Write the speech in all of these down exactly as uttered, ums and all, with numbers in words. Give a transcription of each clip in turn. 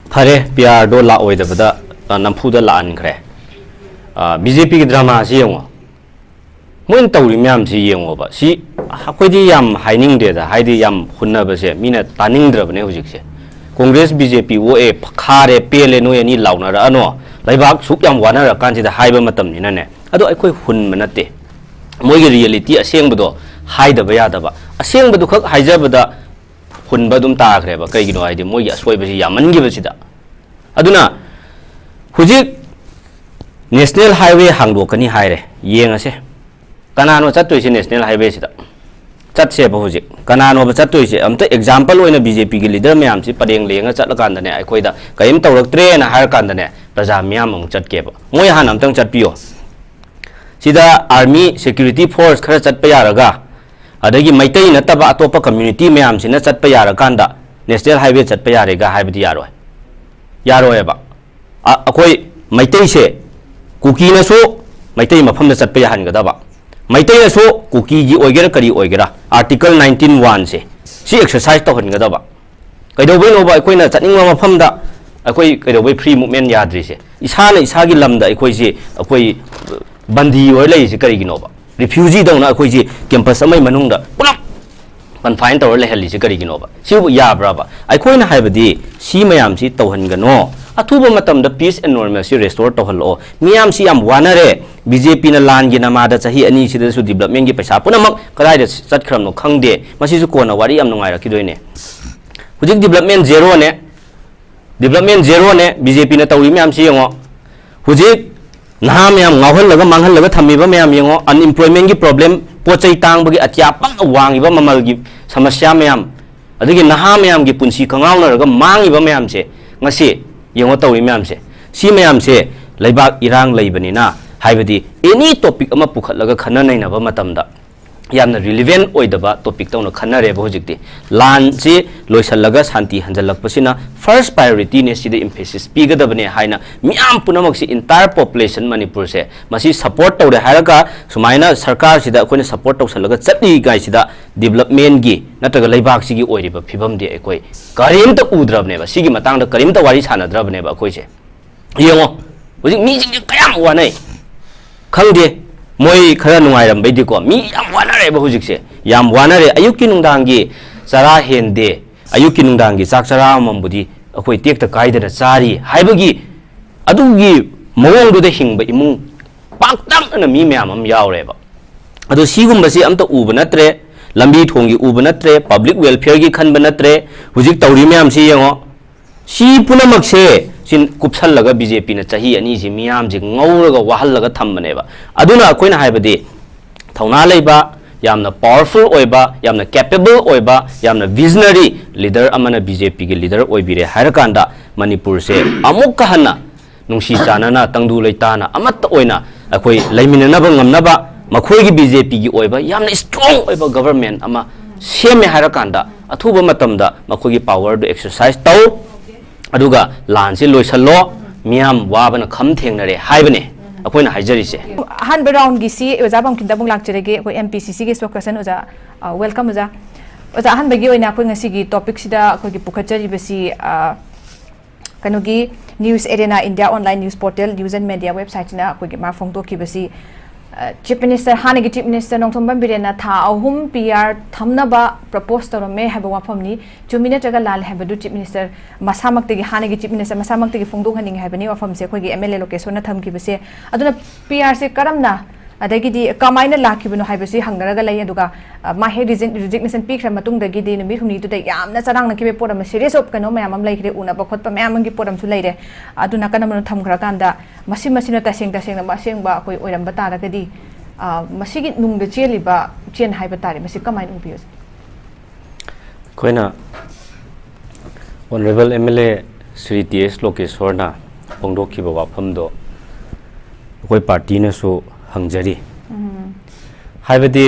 ꯐꯔꯦ, ꯄꯤ ꯑꯥꯔꯗꯣ ꯂꯥꯛꯑꯣꯏꯗꯕꯗ, ꯑ, ꯅꯝꯐꯨꯗ ꯂꯥꯛꯍꯟꯈ꯭ꯔꯦ꯫ ꯑ, ꯕꯤ ꯖꯦ ꯄꯤꯒꯤ ꯗ꯭ꯔꯃꯥꯁꯤ ꯌꯦꯡꯉꯣ꯫ ꯃꯣꯏꯅ ꯇꯧꯔꯤ ꯃꯌꯥꯝꯁꯤ ꯌꯦꯡꯉꯣꯕ꯫ ꯁꯤ ꯑꯩꯈꯣꯏꯗꯤ ꯌꯥꯝ ꯍꯥꯏꯅꯤꯡꯗꯦꯗ, ꯍꯥꯏꯗꯤ ꯌꯥꯝ ꯍꯨꯟꯅꯕꯁꯦ ꯃꯤꯅ ꯇꯥꯅꯤꯡꯗ꯭ꯔꯕꯅꯦ ꯍꯧꯖꯤꯛꯁꯦ꯫ ꯀꯣꯡꯒ꯭ꯔꯦꯁ, ꯕꯤ ꯖꯦ ꯄꯤ ꯑꯣꯛꯑꯦ, ꯈꯥꯔꯦ, ꯄꯦꯜꯂꯦ, ꯅꯣꯏ ꯑꯅꯤ ꯂꯥꯎꯅꯔꯛꯑꯅꯣ, ꯂꯩꯕꯥꯛ ꯁꯨꯛ ꯌꯥꯝ ꯋꯥꯅꯔꯀꯥꯟꯁꯤꯗ ꯍꯥꯏꯕ ꯃꯇꯝꯅꯤꯅꯅꯦ꯫ ꯑꯗꯣ ꯑꯩꯈꯣꯏ ꯍꯨꯟꯕ ꯅꯠꯇꯦ, ꯃꯣꯏꯒꯤ ꯔꯤꯌꯦꯂꯤꯇꯤ ꯑꯁꯦꯡꯕꯗꯣ ꯍꯥꯏꯗꯕ ꯌꯥꯗꯕ꯫ ꯑꯁꯦꯡꯕꯗꯨꯈꯛ ꯍꯥꯏꯖꯕꯗ ꯍꯨꯟꯕ ꯑꯗꯨꯝ ꯇꯥꯈ꯭ꯔꯦꯕ꯫ ꯀꯩꯒꯤꯅꯣ ꯍꯥꯏꯗꯤ ꯃꯣꯏꯒꯤ ꯑꯁꯣꯏꯕꯁꯤ ꯌꯥꯝꯃꯟꯈꯤꯕꯁꯤꯗ꯫ ꯑꯗꯨꯅ ꯍꯧꯖꯤꯛ ꯅꯦꯁꯅꯦꯜ ꯍꯥꯏꯋꯦ ꯍꯥꯡꯗꯣꯛꯀꯅꯤ ꯍꯥꯏꯔꯦ, ꯌꯦꯡꯉꯁꯦ꯫ ꯀꯅꯥꯅꯣ ꯆꯠꯇꯣꯏꯁꯦ ꯅꯦꯁꯅꯦꯜ ꯍꯥꯏꯋꯦꯁꯤꯗ? ꯆꯠꯁꯦꯕ ꯍꯧꯖꯤꯛ꯫ ꯀꯅꯥꯅꯣꯕ ꯆꯠꯇꯣꯏꯁꯦ? ꯑꯝꯇ ꯑꯦꯛꯖꯥꯝꯄꯜ ꯑꯣꯏꯅ ꯕꯤ ꯖꯦ ꯄꯤꯒꯤ ꯂꯤꯗꯔ ꯃꯌꯥꯝꯁꯤ ꯄꯔꯦꯡ ꯂꯦꯡꯉ ꯆꯠꯂꯀꯥꯟꯗꯅꯦ, ꯑꯩꯈꯣꯏꯗ ꯀꯔꯤꯝ ꯇꯧꯔꯛꯇ꯭ꯔꯦꯅ ꯍꯥꯏꯔꯀꯥꯟꯗꯅꯦ, ꯄ꯭ꯔꯖꯥ ꯃꯤꯌꯥꯝ ꯑꯃꯨꯛ ꯆꯠꯀꯦꯕ꯫ ꯃꯣꯏ ꯍꯥꯟꯅ ꯑꯝꯇꯪ ꯆꯠꯄꯤꯌꯣ꯫ ꯁꯤꯗ ꯑꯥꯔꯃꯤ, ꯁꯦꯀ꯭ꯌꯨꯔꯤꯇꯤ ꯐꯣꯔꯁ ꯈꯔ ꯆꯠꯄ ꯌꯥꯔꯒ, ꯑꯗꯒꯤ ꯃꯩꯇꯩ ꯅꯠꯇꯕ ꯑꯇꯣꯞꯄ ꯀꯝꯃ꯭ꯌꯨꯅꯤꯇꯤ ꯃꯌꯥꯝꯁꯤꯅ ꯆꯠꯄ ꯌꯥꯔꯀꯥꯟꯗ ꯅꯦꯁꯅꯦꯜ ꯍꯥꯏꯋꯦ ꯆꯠꯄ ꯌꯥꯔꯦꯒ ꯍꯥꯏꯕꯗꯤ ꯌꯥꯔꯣꯏ, ꯌꯥꯔꯣꯏꯕ꯫ ꯑ-, ꯑꯩꯈꯣꯏ ꯃꯩꯇꯩꯁꯦ, ꯀꯨꯀꯤꯅꯁꯨ ꯃꯩꯇꯩ ꯃꯐꯝꯗ ꯆꯠꯄ ꯌꯥꯍꯟꯒꯗꯕ, ꯃꯩꯇꯩꯅꯁꯨ ꯀꯨꯀꯤꯒꯤ ꯑꯣꯏꯒꯦꯔꯥ ꯀꯔꯤ ꯑꯣꯏꯒꯦꯔꯥ, ꯑꯥꯔꯇꯤꯀꯜ ꯅꯥꯏꯟꯇꯤꯟ ꯋꯥꯟꯁꯦ ꯁꯤ ꯑꯦꯛꯁꯔꯁꯥꯏꯁ ꯇꯧꯍꯟꯒꯗꯕ꯫ ꯀꯩꯗꯧꯕꯩꯅꯣꯕ ꯑꯩꯈꯣꯏꯅ ꯆꯠꯅꯤꯡꯕ ꯃꯐꯝꯗ ꯑꯩꯈꯣꯏ ꯀꯩꯗꯧꯕꯩ ꯐ꯭ꯔꯤ ꯃꯨꯞꯃꯦꯟ ꯌꯥꯗ꯭ꯔꯤꯁꯦ? ꯏꯁꯥꯅ ꯏꯁꯥꯒꯤ ꯂꯝꯗ ꯑꯩꯈꯣꯏꯁꯦ, ꯑꯩꯈꯣꯏ ꯕꯟꯗꯤ ꯑꯣꯏꯔ ꯂꯩꯔꯤꯁꯦ ꯀꯔꯤꯒꯤꯅꯣꯕ? ꯔꯤꯐ꯭ꯌꯨꯖꯤꯗꯧꯅ ꯑꯩꯈꯣꯏꯁꯦ ꯀꯦꯝꯄꯁ ꯑꯃꯒꯤ ꯃꯅꯨꯡꯗ ꯄꯨꯂꯞ ꯀꯟꯐꯥꯏꯟ ꯇꯧꯔ ꯂꯩꯍꯜꯂꯤꯁꯦ ꯀꯔꯤꯒꯤꯅꯣꯕ? ꯁꯤꯕꯨ ꯌꯥꯕ꯭ꯔꯕ? ꯑꯩꯈꯣꯏꯅ ꯍꯥꯏꯕꯗꯤ ꯁꯤ ꯃꯌꯥꯝꯁꯤ ꯇꯧꯍꯟꯒꯅꯣ꯫ ꯑꯊꯨꯕ ꯃꯇꯝꯗ peace and normalcy restore ꯇꯧꯍꯜꯂꯛꯑꯣ꯫ ꯃꯤꯌꯥꯝꯁꯤ ꯌꯥꯝ ꯋꯥꯅꯔꯦ꯫ ꯕꯤ ꯖꯦ ꯄꯤꯅ ꯂꯥꯟꯒꯤ ꯅꯃꯥꯗ ꯆꯍꯤ ꯑꯅꯤꯁꯤꯗꯁꯨ ꯗꯤꯕ꯭ꯂꯞꯃꯦꯟꯒꯤ ꯄꯩꯁꯥ ꯄꯨꯝꯅꯃꯛ ꯀꯗꯥꯏꯗ ꯆꯠꯈ꯭ꯔꯕꯅꯣ ꯈꯪꯗꯦ꯫ ꯃꯁꯤꯁꯨ ꯀꯣꯟꯅ ꯋꯥꯔꯤ ꯌꯥꯝ ꯅꯨꯡꯉꯥꯏꯔꯛꯈꯤꯗꯣꯏꯅꯦ꯫ ꯍꯧꯖꯤꯛ ꯗꯤꯕ꯭ꯂꯞꯃꯦꯟ ꯖꯦꯔꯣꯅꯦ꯫ ꯗꯤꯕ꯭ꯂꯞꯃꯦꯟ ꯖꯦꯔꯣꯅꯦ ꯕꯤ ꯖꯦ ꯄꯤꯅ ꯇꯧꯔꯤ ꯃꯌꯥꯝꯁꯤ ꯌꯦꯡꯉꯣ꯫ ꯍꯧꯖꯤꯛ ꯅꯍꯥ ꯃꯌꯥꯝ ꯉꯥꯎꯍꯜꯂꯒ ꯃꯥꯡꯍꯜꯂꯒ ꯊꯝꯃꯤꯕ ꯃꯌꯥꯝ ꯌꯦꯡꯉꯣ, ꯑꯟꯏꯝꯄ꯭ꯂꯣꯏꯃꯦꯟꯒꯤ ꯄ꯭ꯔꯣꯕ꯭ꯂꯦꯝ, ꯄꯣꯠ ꯆꯩ ꯇꯥꯡꯕꯒꯤ ꯑꯇꯤꯌꯥ ꯄꯪꯅ ꯋꯥꯡꯉꯤꯕ ꯃꯃꯜꯒꯤ ꯁꯃꯁ꯭ꯌꯥ ꯃꯌꯥꯝ, ꯑꯗꯒꯤ ꯅꯍꯥ ꯃꯌꯥꯝꯒꯤ ꯄꯨꯟꯁꯤ ꯀꯪꯉꯥꯎꯅꯔꯒ ꯃꯥꯡꯉꯤꯕ ꯃꯌꯥꯝꯁꯦ ꯉꯁꯤ ꯌꯦꯡꯉꯣ ꯇꯧꯔꯤ ꯃꯌꯥꯝꯁꯦ꯫ ꯁꯤ ꯃꯌꯥꯝꯁꯦ ꯂꯩꯕꯥꯛ ꯏꯔꯥꯡ ꯂꯩꯕꯅꯤꯅ, ꯍꯥꯏꯕꯗꯤ ꯑꯦꯅꯤ ꯇꯣꯄꯤꯛ ꯑꯃ ꯄꯨꯈꯠꯂꯒ ꯈꯟꯅ ꯅꯩꯅꯕ ꯃꯇꯝꯗ ꯌꯥꯝꯅ relevant ꯑꯣꯏꯗꯕ topic ꯇꯧꯅ ꯈꯟꯅꯔꯦꯕ ꯍꯧꯖꯤꯛꯇꯤ꯫ ꯂꯥꯟꯁꯤ ꯂꯣꯏꯁꯤꯜꯂꯒ ꯁꯥꯟꯇꯤ ꯍꯟꯖꯜꯂꯛꯄꯁꯤꯅ first priority ꯅꯦ, ꯁꯤꯗ emphasis ꯄꯤꯒꯗꯕꯅꯦ ꯍꯥꯏꯅ ꯃꯤꯌꯥꯝ ꯄꯨꯝꯅꯃꯛꯁꯤ, entire population ꯃꯅꯤꯄꯨꯔꯁꯦ ꯃꯁꯤ support ꯇꯧꯔꯦ ꯍꯥꯏꯔꯒ ꯁꯨꯃꯥꯏꯅ ꯁꯔꯀꯥꯔꯁꯤꯗ ꯑꯩꯈꯣꯏꯅ support ꯇꯧꯁꯜꯂꯒ ꯆꯠꯂꯤꯉꯥꯏꯁꯤꯗ development ꯀꯤ ꯅꯠꯇ꯭ꯔꯒ ꯂꯩꯕꯥꯛꯁꯤꯒꯤ ꯑꯣꯏꯔꯤꯕ ꯐꯤꯕꯝꯗꯤ ꯑꯩꯈꯣꯏ ꯀꯔꯤꯝꯇ ꯎꯗ꯭ꯔꯕꯅꯦꯕ꯫ ꯁꯤꯒꯤ ꯃꯇꯥꯡꯗ ꯀꯔꯤꯝꯇ ꯋꯥꯔꯤ ꯁꯥꯟꯅꯗ꯭ꯔꯕꯅꯦꯕ ꯑꯩꯈꯣꯏꯁꯦ꯫ ꯌꯦꯡꯉꯣ, ꯍꯧꯖꯤꯛ ꯃꯤꯁꯤꯡꯁꯦ ꯀꯌꯥꯝ ꯋꯥꯅꯩ ꯈꯪꯗꯦ꯫ ꯃꯣꯏ ꯈꯔ ꯅꯨꯡꯉꯥꯏꯔꯝꯕꯩꯗꯤꯀꯣ, ꯃꯤ ꯌꯥꯝ ꯋꯥꯅꯔꯦꯕ ꯍꯧꯖꯤꯛꯁꯦ, ꯌꯥꯝ ꯋꯥꯅꯔꯦ꯫ ꯑꯌꯨꯛꯀꯤ ꯅꯨꯡꯗꯥꯡꯒꯤ ꯆꯔꯥ ꯍꯦꯟꯗꯦ, ꯑꯌꯨꯛꯀꯤ ꯅꯨꯡꯗꯥꯡꯒꯤ ꯆꯥꯛ ꯆꯔꯥ ꯑꯃꯃꯝꯕꯨꯗꯤ ꯑꯩꯈꯣꯏ ꯇꯦꯛꯇ ꯀꯥꯏꯗꯅ ꯆꯥꯔꯤ ꯍꯥꯏꯕꯒꯤ ꯑꯗꯨꯒꯤ ꯃꯑꯣꯡꯗꯨꯗ ꯍꯤꯡꯕ ꯏꯃꯨꯡ ꯄꯥꯛꯇꯛꯅꯅ ꯃꯤ ꯃꯌꯥꯝ ꯑꯃ ꯌꯥꯎꯔꯦꯕ꯫ ꯑꯗꯣ ꯁꯤꯒꯨꯝꯕꯁꯤ ꯑꯝꯇ ꯎꯕ ꯅꯠꯇ꯭ꯔꯦ, ꯂꯝꯕꯤ ꯊꯣꯡꯒꯤ ꯎꯕ ꯅꯠꯇ꯭ꯔꯦ, public welfare ꯒꯤ ꯈꯟꯕ ꯅꯠꯇ꯭ꯔꯦ, ꯍꯧꯖꯤꯛ ꯇꯧꯔꯤ ꯃꯌꯥꯝꯁꯤ ꯌꯦꯡꯉꯣ꯫ ꯁꯤ ꯄꯨꯝꯅꯃꯛꯁꯦ ꯁꯤ ꯀꯨꯞꯁꯜꯂꯒ ꯕꯤ ꯖꯦ ꯄꯤꯅ ꯆꯍꯤ ꯑꯅꯤꯁꯤ ꯃꯤꯌꯥꯝꯁꯤ ꯉꯧꯔꯒ ꯋꯥꯍꯜꯂꯒ ꯊꯝꯕꯅꯦꯕ꯫ ꯑꯗꯨꯅ ꯑꯩꯈꯣꯏꯅ ꯍꯥꯏꯕꯗꯤ ꯊꯧꯅꯥ ꯂꯩꯕ, ꯌꯥꯝꯅ powerful ꯑꯣꯏꯕ, ꯌꯥꯝꯅ capable ꯑꯣꯏꯕ, ꯌꯥꯝꯅ visionary leader ꯑꯃꯅ ꯕꯤ ꯖꯦ ꯄꯤꯒꯤ leader ꯑꯣꯏꯕꯤꯔꯦ ꯍꯥꯏꯔꯀꯥꯟꯗ ꯃꯅꯤꯄꯨꯔꯁꯦ ꯑꯃꯨꯛꯀ ꯍꯟꯅ ꯅꯨꯡꯁꯤ ꯆꯥꯟꯅꯅ, ꯇꯪꯗꯨ ꯂꯩꯇꯥꯅ ꯑꯃꯠꯇ ꯑꯣꯏꯅ ꯑꯩꯈꯣꯏ ꯂꯩꯃꯤꯟꯅꯅꯕ ꯉꯝꯅꯕ ꯃꯈꯣꯏꯒꯤ ꯕꯤ ꯖꯦ ꯄꯤꯒꯤ ꯑꯣꯏꯕ ꯌꯥꯝꯅ strong ꯑꯣꯏꯕ government ꯑꯃ ꯁꯦꯝꯃꯦ ꯍꯥꯏꯔꯀꯥꯟꯗ ꯑꯊꯨꯕ ꯃꯇꯝꯗ ꯃꯈꯣꯏꯒꯤ power ꯗꯨ exercise ꯇꯧ꯫ ꯑꯗꯨꯒ ꯂꯥꯟꯁꯤ ꯂꯣꯏꯁꯜꯂꯣ, ꯃꯤꯌꯥꯝ ꯋꯥꯕꯅ ꯈꯝ ꯊꯦꯡꯅꯔꯦ ꯍꯥꯏꯕꯅꯦ ꯑꯩꯈꯣꯏꯅ ꯍꯥꯏꯖꯔꯤꯁꯦ꯫ ꯑꯍꯥꯟꯕ round ꯒꯤꯁꯤ ꯑꯣꯖꯥ ꯕꯝꯈꯤꯟꯗ ꯑꯃꯨꯛ ꯂꯥꯛꯆꯔꯒꯦ꯫ ꯑꯩꯈꯣꯏ M P C C ꯒꯤ spokesperson ꯑꯣꯖꯥ, ꯑ, welcome ꯑꯣꯖꯥ꯫ ꯑꯣꯖꯥ, ꯑꯍꯥꯟꯕꯒꯤ ꯑꯣꯏꯅ ꯑꯩꯈꯣꯏ ꯉꯁꯤꯒꯤ topic ꯁꯤꯗ ꯑꯩꯈꯣꯏꯒꯤ ꯄꯨꯈꯠꯆꯔꯤꯕꯁꯤ, ꯑ, ꯀꯩꯅꯣꯒꯤ News Arena India online news portal, news and media website ꯁꯤꯅ ꯑꯩꯈꯣꯏꯒꯤ ꯃꯥ ꯐꯣꯡꯗꯣꯛꯈꯤꯕꯁꯤ, ꯑ, Chief Minister, ꯍꯥꯟꯅꯒꯤ Chief Minister ꯅꯣꯡꯊꯣꯝꯕꯝ ꯕꯤꯔꯦꯟꯅ ꯊꯥ ꯑꯍꯨꯝ P R ꯊꯝꯅꯕ propose ꯇꯧꯔꯝꯃꯦ ꯍꯥꯏꯕ ꯋꯥꯐꯝꯅꯤ꯫ ꯆꯨꯝꯃꯤ ꯅꯠꯇ꯭ꯔꯒ ꯂꯥꯜꯂꯦ ꯍꯥꯏꯕꯗꯨ Chief Minister ꯃꯁꯥꯃꯛꯇꯒꯤ, ꯍꯥꯟꯅꯒꯤ Chief Minister ꯃꯁꯥꯃꯛꯇꯒꯤ ꯐꯣꯡꯗꯣꯛꯍꯟꯅꯤꯡꯉꯤ ꯍꯥꯏꯕꯅꯤ ꯋꯥꯐꯝꯁꯦ ꯑꯩꯈꯣꯏꯒꯤ M L A ꯂꯣꯀꯦꯁꯣꯔꯅ ꯊꯝꯈꯤꯕꯁꯦ꯫ ꯑꯗꯨꯅ P R ꯁꯦ ꯀꯔꯝꯅ, ꯑꯗꯒꯤꯗꯤ ꯀꯃꯥꯏꯅ ꯂꯥꯛꯈꯤꯕꯅꯣ ꯍꯥꯏꯕꯁꯤ ꯍꯪꯅꯔꯒ ꯂꯩ꯫ ꯑꯗꯨꯒ, ꯑ, ꯃꯥ ꯍꯦꯛ resign-, resignation ꯄꯤꯈ꯭ꯔ ꯃꯇꯨꯡꯗꯒꯤꯗꯤ ꯅꯨꯃꯤꯠ ꯍꯨꯝꯅꯤꯗꯨꯗ ꯌꯥꯝꯅ ꯆꯔꯥꯡꯅꯈꯤꯕ ꯄꯣꯠ ꯑꯃ, serious of ꯀꯩꯅꯣ ꯃꯌꯥꯝ ꯑꯃ ꯂꯩꯈ꯭ꯔꯦ, ꯎꯅꯕ ꯈꯣꯠꯄ ꯃꯌꯥꯝ ꯑꯃꯒꯤ ꯄꯣꯠ ꯑꯃꯁꯨ ꯂꯩꯔꯦ꯫ ꯑꯗꯨ ꯅꯥꯀꯟ ꯑꯃꯗ ꯊꯝꯈ꯭ꯔꯀꯥꯟꯗ ꯃꯁꯤ, ꯃꯁꯤꯅ ꯇꯁꯦꯡ ꯇꯁꯦꯡꯅ ꯑꯁꯦꯡꯕ ꯑꯩꯈꯣꯏ ꯑꯣꯏꯔꯝꯕ ꯇꯥꯔꯒꯗꯤ, ꯑ, ꯃꯁꯤꯒꯤ ꯅꯨꯡꯗ ꯆꯦꯜꯂꯤꯕ ꯆꯦꯟ ꯍꯥꯏꯕ ꯇꯥꯔꯦ, ꯃꯁꯤ ꯀꯃꯥꯏꯅ ꯎꯕꯤ ꯑꯣꯖꯥ? ꯑꯩꯈꯣꯏꯅ Honourable M L A Shri T S ꯂꯣꯀꯦꯁꯣꯔꯅ ꯐꯣꯡꯗꯣꯛꯈꯤꯕ ꯋꯥꯐꯝꯗꯣ ꯑꯩꯈꯣꯏ party ꯅꯁꯨ ꯍꯪꯖꯔꯤ꯫ ꯎꯝ꯫ ꯍꯥꯏꯕꯗꯤ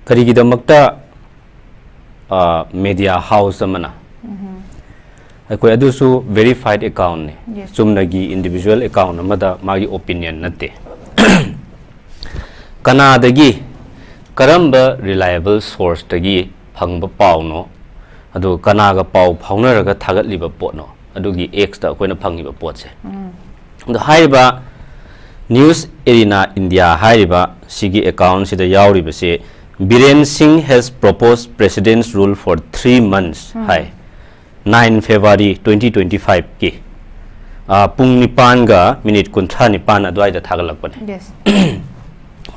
ꯀꯔꯤꯒꯤꯗꯃꯛꯇ ꯃꯦꯗꯤꯌꯥ ꯍꯥꯎꯁ ꯑꯃꯅ, ꯑꯩꯈꯣꯏ ꯑꯗꯨꯁꯨ verified account ꯅꯤ, ꯆꯨꯝꯅꯒꯤ individual account ꯑꯃꯗ ꯃꯥꯒꯤ opinion ꯅꯠꯇꯦ꯫ ꯀꯅꯥꯗꯒꯤ, ꯀꯔꯝꯕ reliable source ꯇꯒꯤ ꯐꯪꯕ ꯄꯥꯎꯅꯣ, ꯑꯗꯨꯒ ꯀꯅꯥꯒ ꯄꯥꯎ ꯐꯥꯎꯅꯔꯒ ꯊꯥꯒꯠꯂꯤꯕ ꯄꯣꯠꯅꯣ, ꯑꯗꯨꯒꯤ X ꯇ ꯑꯩꯈꯣꯏꯅ ꯐꯪꯉꯤꯕ ꯄꯣꯠꯁꯦ꯫ ꯑꯗꯣ ꯍꯥꯏꯔꯤꯕ News Arena India ꯍꯥꯏꯔꯤꯕ ꯁꯤꯒꯤ account ꯁꯤꯗ ꯌꯥꯎꯔꯤꯕꯁꯦ, "Biren Singh has proposed President's rule for three months" high. Nine February twenty twenty five ꯀꯤ, ꯑ, ꯄꯨꯡ ꯅꯤꯄꯥꯟꯒ ꯃꯤꯅꯤꯠ ꯀꯨꯟꯊ꯭ꯔꯥ ꯅꯤꯄꯥꯟ ꯑꯗꯨꯋꯥꯏꯗ ꯊꯥꯒꯠꯂꯛꯄꯅꯦ꯫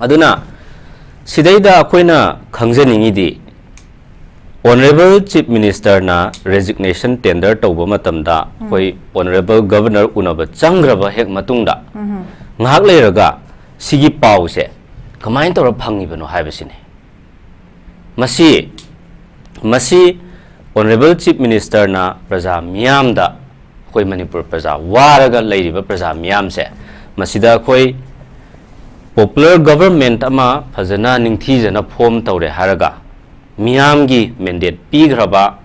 ꯑꯗꯨꯅ ꯁꯤꯗꯩꯗ ꯑꯩꯈꯣꯏꯅ ꯈꯪꯖꯅꯤꯡꯉꯤꯗꯤ, Honourable Chief Minister ꯅ resignation tender ꯇꯧꯕ ꯃꯇꯝꯗ, ꯑꯩꯈꯣꯏ Honourable Governor ꯎꯅꯕ ꯆꯪꯈ꯭ꯔꯕ ꯍꯦꯛ ꯃꯇꯨꯡꯗ ꯉꯥꯏꯍꯥꯛ ꯂꯩꯔꯒ ꯁꯤꯒꯤ ꯄꯥꯎꯁꯦ ꯀꯃꯥꯏꯅ ꯇꯧꯔ ꯐꯪꯉꯤꯕꯅꯣ ꯍꯥꯏꯕꯁꯤꯅꯦ꯫ ꯃꯁꯤ, ꯃꯁꯤ Honourable Chief Minister ꯅ ꯄ꯭ꯔꯖꯥ ꯃꯤꯌꯥꯝꯗ, ꯑꯩꯈꯣꯏ ꯃꯅꯤꯄꯨꯔ ꯄ꯭ꯔꯖꯥ, ꯋꯥꯔꯒ ꯂꯩꯔꯤꯕ ꯄ꯭ꯔꯖꯥ ꯃꯤꯌꯥꯝꯁꯦ, ꯃꯁꯤꯗ ꯑꯩꯈꯣꯏ popular government ꯑꯃ ꯐꯖꯅ ꯅꯤꯡꯊꯤꯖꯅ form ꯇꯧꯔꯦ ꯍꯥꯏꯔꯒ, ꯃꯤꯌꯥꯝꯒꯤ mandate ꯄꯤꯈ꯭ꯔꯕ,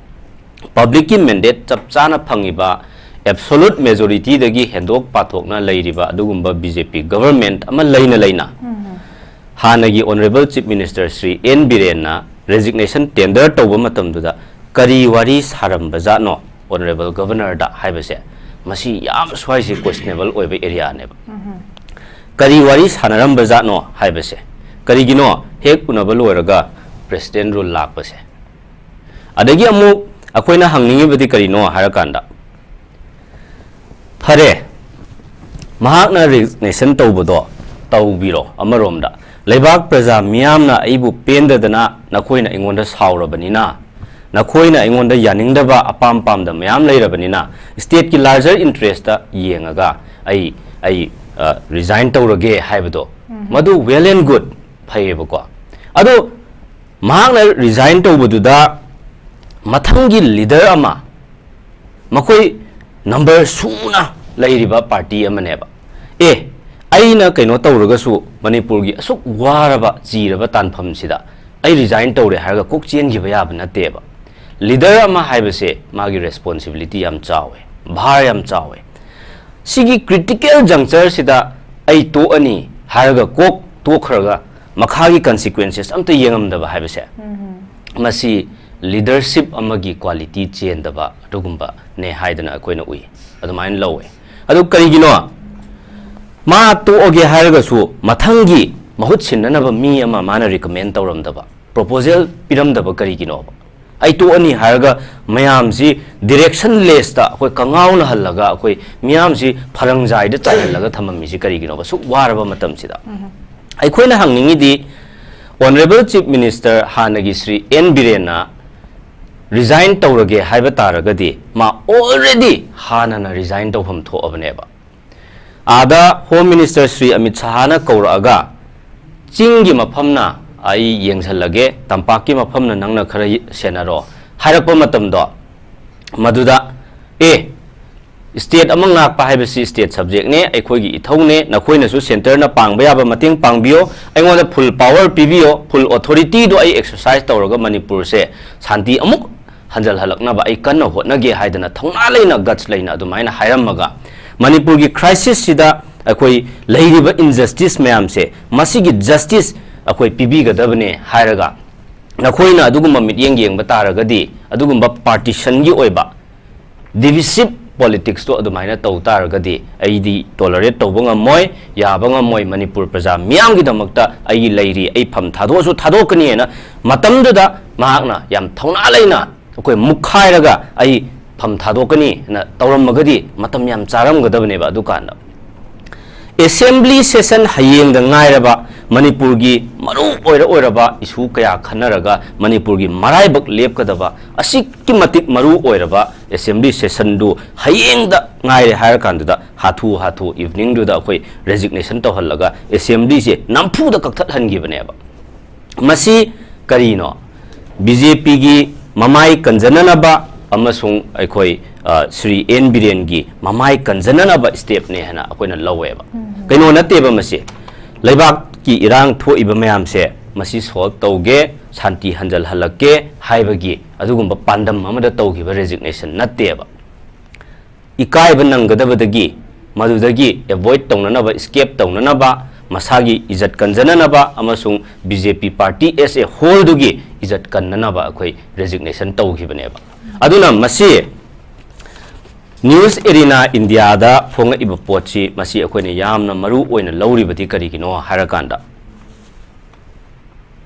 public ꯀꯤ mandate ꯆꯞ ꯆꯥꯅ ꯐꯪꯉꯤꯕ, absolute majority ꯗꯒꯤ ꯍꯦꯟꯗꯣꯛ ꯄꯥꯊꯣꯛꯅ ꯂꯩꯔꯤꯕ ꯑꯗꯨꯒꯨꯝꯕ B J P government ꯑꯃ ꯂꯩꯅ ꯂꯩꯅ, ꯍꯥꯟꯅꯒꯤ Honourable Chief Minister Shri N ꯕꯤꯔꯦꯟꯅ resignation tender ꯇꯧꯕ ꯃꯇꯝꯗꯨꯗ ꯀꯔꯤ ꯋꯥꯔꯤ ꯁꯥꯔꯝꯕꯖꯥꯠꯅꯣ Honourable Governor ꯗ ꯍꯥꯏꯕꯁꯦ, ꯃꯁꯤ ꯌꯥꯝ ꯁ꯭ꯋꯥꯏꯁꯤ questionable ꯑꯣꯏꯕ area ꯅꯦꯕ꯫ ꯀꯔꯤ ꯋꯥꯔꯤ ꯁꯥꯟꯅꯔꯝꯕꯖꯥꯠꯅꯣ ꯍꯥꯏꯕꯁꯦ, ꯀꯔꯤꯒꯤꯅꯣ ꯍꯦꯛ ꯎꯅꯕ ꯂꯣꯏꯔꯒ President rule ꯂꯥꯛꯄꯁꯦ? ꯑꯗꯒꯤ ꯑꯃꯨꯛ ꯑꯩꯈꯣꯏꯅ ꯍꯪꯅꯤꯡꯉꯤꯕꯗꯤ ꯀꯔꯤꯅꯣ ꯍꯥꯏꯔꯀꯥꯟꯗ, ꯐꯔꯦ, ꯃꯍꯥꯛꯅ resignation ꯇꯧꯕꯗꯣ ꯇꯧꯕꯤꯔꯣ, ꯑꯃꯔꯣꯝꯗ ꯂꯩꯕꯥꯛ ꯄ꯭ꯔꯖꯥ ꯃꯤꯌꯥꯝꯅ ꯑꯩꯕꯨ ꯄꯦꯟꯗꯗꯅ ꯅꯈꯣꯏꯅ ꯑꯩꯉꯣꯟꯗ ꯁꯥꯎꯔꯕꯅꯤꯅ, ꯅꯈꯣꯏꯅ ꯑꯩꯉꯣꯟꯗ ꯌꯥꯅꯤꯡꯗꯕ ꯑꯄꯥꯝ ꯄꯥꯝꯗ ꯃꯌꯥꯝ ꯂꯩꯔꯕꯅꯤꯅ, state ꯀꯤ larger interest ꯌꯦꯡꯉꯒ ꯑꯩ, ꯑꯩ, ꯑ, resign ꯇꯧꯔꯒꯦ ꯍꯥꯏꯕꯗꯣ, ꯃꯗꯨ well and good, ꯐꯩꯌꯦꯕꯀꯣ꯫ ꯑꯗꯣ ꯃꯍꯥꯛꯅ resign ꯇꯧꯕꯗꯨꯗ ꯃꯊꯪꯒꯤ leader ꯑꯃ, ꯃꯈꯣꯏ number ꯁꯨꯅ ꯂꯩꯔꯤꯕ party ꯑꯃꯅꯦꯕ꯫ ꯑꯦ, ꯑꯩꯅ ꯀꯩꯅꯣ ꯇꯧꯔꯒꯁꯨ ꯃꯅꯤꯄꯨꯔꯒꯤ ꯑꯁꯨꯛ ꯋꯥꯔꯕ ꯆꯤꯔꯕ ꯇꯥꯟꯐꯝꯁꯤꯗ ꯑꯩ ꯔꯤꯖꯥꯏꯟ ꯇꯧꯔꯦ ꯍꯥꯏꯔꯒ ꯀꯣꯛ ꯆꯦꯟꯈꯤꯕ ꯌꯥꯕ ꯅꯠꯇꯦꯕ꯫ ꯂꯤꯗꯔ ꯑꯃ ꯍꯥꯏꯕꯁꯦ ꯃꯥꯒꯤ ꯔꯦꯁꯄꯣꯟꯁꯤꯕꯤꯂꯤꯇꯤ ꯌꯥꯝ ꯆꯥꯎꯋꯦ, ꯚꯥꯔ ꯌꯥꯝ ꯆꯥꯎꯋꯦ꯫ ꯁꯤꯒꯤ ꯀ꯭ꯔꯤꯇꯤꯀꯦꯜ ꯖꯪꯆꯔꯁꯤꯗ ꯑꯩ ꯇꯣꯛꯑꯅꯤ ꯍꯥꯏꯔꯒ ꯀꯣꯛ ꯇꯣꯛꯈ꯭ꯔꯒ ꯃꯈꯥꯒꯤ ꯀꯟꯁꯤꯀ꯭ꯋꯦꯟꯁꯦꯁ ꯑꯝꯇ ꯌꯦꯡꯉꯝꯗꯕ ꯍꯥꯏꯕꯁꯦ, ꯃꯁꯤ ꯂꯤꯗꯔꯁꯤꯞ ꯑꯃꯒꯤ ꯀ꯭ꯋꯥꯂꯤꯇꯤ ꯆꯦꯟꯗꯕ ꯑꯗꯨꯒꯨꯝꯕꯅꯦ ꯍꯥꯏꯗꯅ ꯑꯩꯈꯣꯏꯅ ꯎꯏ, ꯑꯗꯨꯃꯥꯏꯅ ꯂꯧꯋꯦ꯫ ꯑꯗꯨ ꯀꯔꯤꯒꯤꯅꯣ? ꯃꯥ ꯇꯣꯛꯑꯒꯦ ꯍꯥꯏꯔꯒꯁꯨ ꯃꯊꯪꯒꯤ ꯃꯍꯨꯠ ꯁꯤꯟꯅꯅꯕ ꯃꯤ ꯑꯃ ꯃꯥꯅ ꯔꯤꯀꯃꯦꯟ ꯇꯧꯔꯝꯗꯕ, ꯄ꯭ꯔꯣꯄꯣꯖꯦꯜ ꯄꯤꯔꯝꯗꯕ ꯀꯔꯤꯒꯤꯅꯣꯕ? ꯑꯩ ꯇꯣꯛꯑꯅꯤ ꯍꯥꯏꯔꯒ ꯃꯌꯥꯝꯁꯤ ꯗꯤꯔꯦꯛꯁꯟ ꯂꯦꯁꯇ ꯑꯩꯈꯣꯏ ꯀꯉꯥꯎꯅꯍꯜꯂꯒ ꯑꯩꯈꯣꯏ ꯃꯤꯌꯥꯝꯁꯤ ꯐꯔꯪꯖꯥꯏꯗ ꯆꯥꯏꯍꯜꯂꯒ ꯊꯝꯃꯝꯃꯤꯁꯤ ꯀꯔꯤꯒꯤꯅꯣꯕ? ꯁꯨꯛ ꯋꯥꯔꯕ ꯃꯇꯝꯁꯤꯗ ꯑꯩꯈꯣꯏꯅ ꯍꯪꯅꯤꯡꯉꯤꯗꯤ, ꯑꯣꯅꯔꯦꯕꯜ ꯆꯤꯐ ꯃꯤꯅꯤꯁꯇꯔ ꯍꯥꯟꯅꯒꯤ ꯁ꯭ꯔꯤ ꯑꯦꯟ ꯕꯤꯔꯦꯟꯅ ꯔꯤꯖꯥꯏꯟ ꯇꯧꯔꯒꯦ ꯍꯥꯏꯕ ꯇꯥꯔꯒꯗꯤ ꯃꯥ ꯑꯣꯜꯔꯦꯗꯤ ꯍꯥꯟꯅꯅ ꯔꯤꯖꯥꯏꯟ ꯇꯧꯐꯝ ꯊꯣꯛꯑꯕꯅꯦꯕ꯫ ꯑꯥꯗ ꯍꯣꯝ ꯃꯤꯅꯤꯁꯇꯔ ꯁ꯭ꯔꯤ ꯑꯃꯤꯠ ꯁꯍꯥꯅ ꯀꯧꯔꯛꯑꯒ, "ꯆꯤꯡꯒꯤ ꯃꯐꯝꯅ ꯑꯩ ꯌꯦꯡꯁꯜꯂꯒꯦ, ꯇꯝꯄꯥꯛꯀꯤ ꯃꯐꯝꯅ ꯅꯪꯅ ꯈꯔ ꯁꯦꯟꯅꯔꯣ" ꯍꯥꯏꯔꯛꯄ ꯃꯇꯝꯗꯣ, ꯃꯗꯨꯗ, "ꯑꯦ, ꯁ꯭ꯇꯦꯠ ꯑꯃ ꯉꯥꯛꯄ ꯍꯥꯏꯕꯁꯤ ꯁ꯭ꯇꯦꯠ ꯁꯕꯖꯦꯛꯅꯦ, ꯑꯩꯈꯣꯏꯒꯤ ꯏꯊꯧꯅꯦ, ꯅꯈꯣꯏꯅꯁꯨ ꯁꯦꯟꯇꯔꯅ ꯄꯥꯡꯕ ꯌꯥꯕ ꯃꯇꯦꯡ ꯄꯥꯡꯕꯤꯌꯣ, ꯑꯩꯉꯣꯟꯗ ꯐꯨꯜ ꯄꯥꯋꯔ ꯄꯤꯕꯤꯌꯣ, ꯐꯨꯜ ꯑꯣꯊꯣꯔꯤꯇꯤꯗꯣ ꯑꯩ ꯑꯦꯛꯁꯔꯁꯥꯏꯁ ꯇꯧꯔꯒ ꯃꯅꯤꯄꯨꯔꯁꯦ ꯁꯥꯟꯇꯤ ꯑꯃꯨꯛ ꯍꯟꯖꯜꯍꯜꯂꯛꯅꯕ ꯑꯩ ꯀꯟꯅ ꯍꯣꯠꯅꯒꯦ" ꯍꯥꯏꯗꯅ ꯊꯧꯅꯥ ꯂꯩꯅ, ꯒꯠꯁ ꯂꯩꯅ ꯑꯗꯨꯃꯥꯏꯅ ꯍꯥꯏꯔꯝꯃꯒ, ꯃꯅꯤꯄꯨꯔꯒꯤ ꯀ꯭ꯔꯥꯏꯁꯤꯁꯁꯤꯗ ꯑꯩꯈꯣꯏ ꯂꯩꯔꯤꯕ ꯏꯟꯖꯁꯇꯤꯁ ꯃꯌꯥꯝꯁꯦ, ꯃꯁꯤꯒꯤ ꯖꯁꯇꯤꯁ ꯑꯩꯈꯣꯏ ꯄꯤꯕꯤꯒꯗꯕꯅꯦ ꯍꯥꯏꯔꯒ, ꯅꯈꯣꯏꯅ ꯑꯗꯨꯒꯨꯝꯕ ꯃꯤꯠꯌꯦꯡ ꯌꯦꯡꯕ ꯇꯥꯔꯒꯗꯤ, ꯑꯗꯨꯒꯨꯝꯕ ꯄꯥꯔꯇꯤꯁꯟꯒꯤ ꯑꯣꯏꯕ ꯗꯤꯚꯤꯁꯤꯞ ꯄꯣꯂꯤꯇꯤꯛꯁꯇꯣ ꯑꯗꯨꯃꯥꯏꯅ ꯇꯧ ꯇꯥꯔꯒꯗꯤ ꯑꯩꯗꯤ ꯇꯣꯂꯔꯦꯠ ꯇꯧꯕ ꯉꯝꯃꯣꯏ, ꯌꯥꯕ ꯉꯝꯃꯣꯏ꯫ ꯃꯅꯤꯄꯨꯔ ꯄ꯭ꯔꯖꯥ ꯃꯤꯌꯥꯝꯒꯤꯗꯃꯛꯇ ꯑꯩ ꯂꯩꯔꯤ, ꯑꯩ ꯐꯝ ꯊꯥꯗꯣꯛꯑꯁꯨ ꯊꯥꯗꯣꯛꯀꯅꯤꯅ ꯃꯇꯝꯗꯨꯗ ꯃꯍꯥꯛꯅ ꯌꯥꯝ ꯊꯧꯅꯥ ꯂꯩꯅ ꯑꯩꯈꯣꯏ ꯃꯨꯛꯈꯥꯏꯔꯒ ꯑꯩ ꯐꯝ ꯊꯥꯗꯣꯛꯀꯅꯤꯅ ꯇꯧꯔꯝꯃꯒꯗꯤ ꯃꯇꯝ ꯌꯥꯝ ꯆꯥꯔꯝꯒꯗꯕꯅꯦꯕ꯫ ꯑꯗꯨꯀꯥꯟꯗ ꯑꯦꯁꯦꯝꯕ꯭ꯂꯤ ꯁꯦꯁꯟ ꯍꯌꯦꯡꯗ ꯉꯥꯏꯔꯕ, ꯃꯅꯤꯄꯨꯔꯒꯤ ꯃꯔꯨ ꯑꯣꯏꯔ ꯑꯣꯏꯔꯕ ꯏꯁꯨ ꯀꯌꯥ ꯈꯟꯅꯔꯒ ꯃꯅꯤꯄꯨꯔꯒꯤ ꯃꯔꯥꯏꯕꯛ ꯂꯦꯞꯀꯗꯕ ꯑꯁꯨꯛꯀꯤ ꯃꯇꯤꯛ ꯃꯔꯨ ꯑꯣꯏꯔꯕ ꯑꯦꯁꯦꯝꯕ꯭ꯂꯤ ꯁꯦꯁꯟꯗꯨ ꯍꯌꯦꯡꯗ ꯉꯥꯏꯔꯦ ꯍꯥꯏꯔ ꯀꯥꯟꯗꯨꯗ ꯍꯥꯊꯨ ꯍꯥꯊꯨ ꯏꯚꯤꯅꯤꯡꯗꯨꯗ ꯑꯩꯈꯣꯏ ꯔꯦꯖꯤꯒꯅꯦꯁꯟ ꯇꯧꯍꯜꯂꯒ ꯑꯦꯁꯦꯝꯕ꯭ꯂꯤꯁꯦ ꯅꯝꯐꯨꯗ ꯀꯛꯊꯠꯍꯟꯈꯤꯕꯅꯦꯕ꯫ ꯃꯁꯤ ꯀꯔꯤꯅꯣ? ꯕꯤ ꯖꯦ ꯄꯤꯒꯤ ꯃꯃꯥꯏ ꯀꯟꯖꯅꯅꯕ ꯑꯃꯁꯨꯡ ꯑꯩꯈꯣꯏ, ꯑ, ꯁ꯭ꯔꯤ ꯑꯦꯟ ꯕꯤꯔꯦꯟꯒꯤ ꯃꯃꯥꯏ ꯀꯟꯖꯅꯅꯕ ꯁ꯭ꯇꯦꯞꯅꯦ ꯍꯥꯏꯅ ꯑꯩꯈꯣꯏꯅ ꯂꯧꯋꯦꯕ꯫ ꯀꯩꯅꯣ ꯅꯠꯇꯦꯕ ꯃꯁꯤ꯫ ꯂꯩꯕꯥꯛꯀꯤ ꯏꯔꯥꯡ ꯊꯣꯛꯏꯕ ꯃꯌꯥꯝꯁꯦ ꯃꯁꯤ solve ꯇꯧꯒꯦ, ꯁꯥꯟꯇꯤ ꯍꯟꯖꯜꯍꯜꯂꯛꯀꯦ ꯍꯥꯏꯕꯒꯤ ꯑꯗꯨꯒꯨꯝꯕ ꯄꯥꯟꯗꯝ ꯑꯃꯗ ꯇꯧꯈꯤꯕ resignation ꯅꯠꯇꯦꯕ꯫ ꯏꯀꯥꯏꯕ ꯅꯪꯒꯗꯕꯗꯒꯤ, ꯃꯗꯨꯗꯒꯤ avoid ꯇꯧꯅꯅꯕ, escape ꯇꯧꯅꯅꯕ, ꯃꯁꯥꯒꯤ ꯏꯖꯠ ꯀꯟꯖꯅꯅꯕ ꯑꯃꯁꯨꯡ B J P party as a whole ꯗꯨꯒꯤ ꯏꯖꯠ ꯀꯟꯅꯅꯕ ꯑꯩꯈꯣꯏ resignation ꯇꯧꯈꯤꯕꯅꯦꯕ꯫ ꯑꯗꯨꯅ ꯃꯁꯤ News Arena India ꯗ ꯐꯣꯡꯉꯛꯏꯕ ꯄꯣꯠꯁꯤ, ꯃꯁꯤ ꯑꯩꯈꯣꯏꯅ ꯌꯥꯝꯅ ꯃꯔꯨ ꯑꯣꯏꯅ ꯂꯧꯔꯤꯕꯗꯤ ꯀꯔꯤꯒꯤꯅꯣ ꯍꯥꯏꯔꯀꯥꯟꯗ,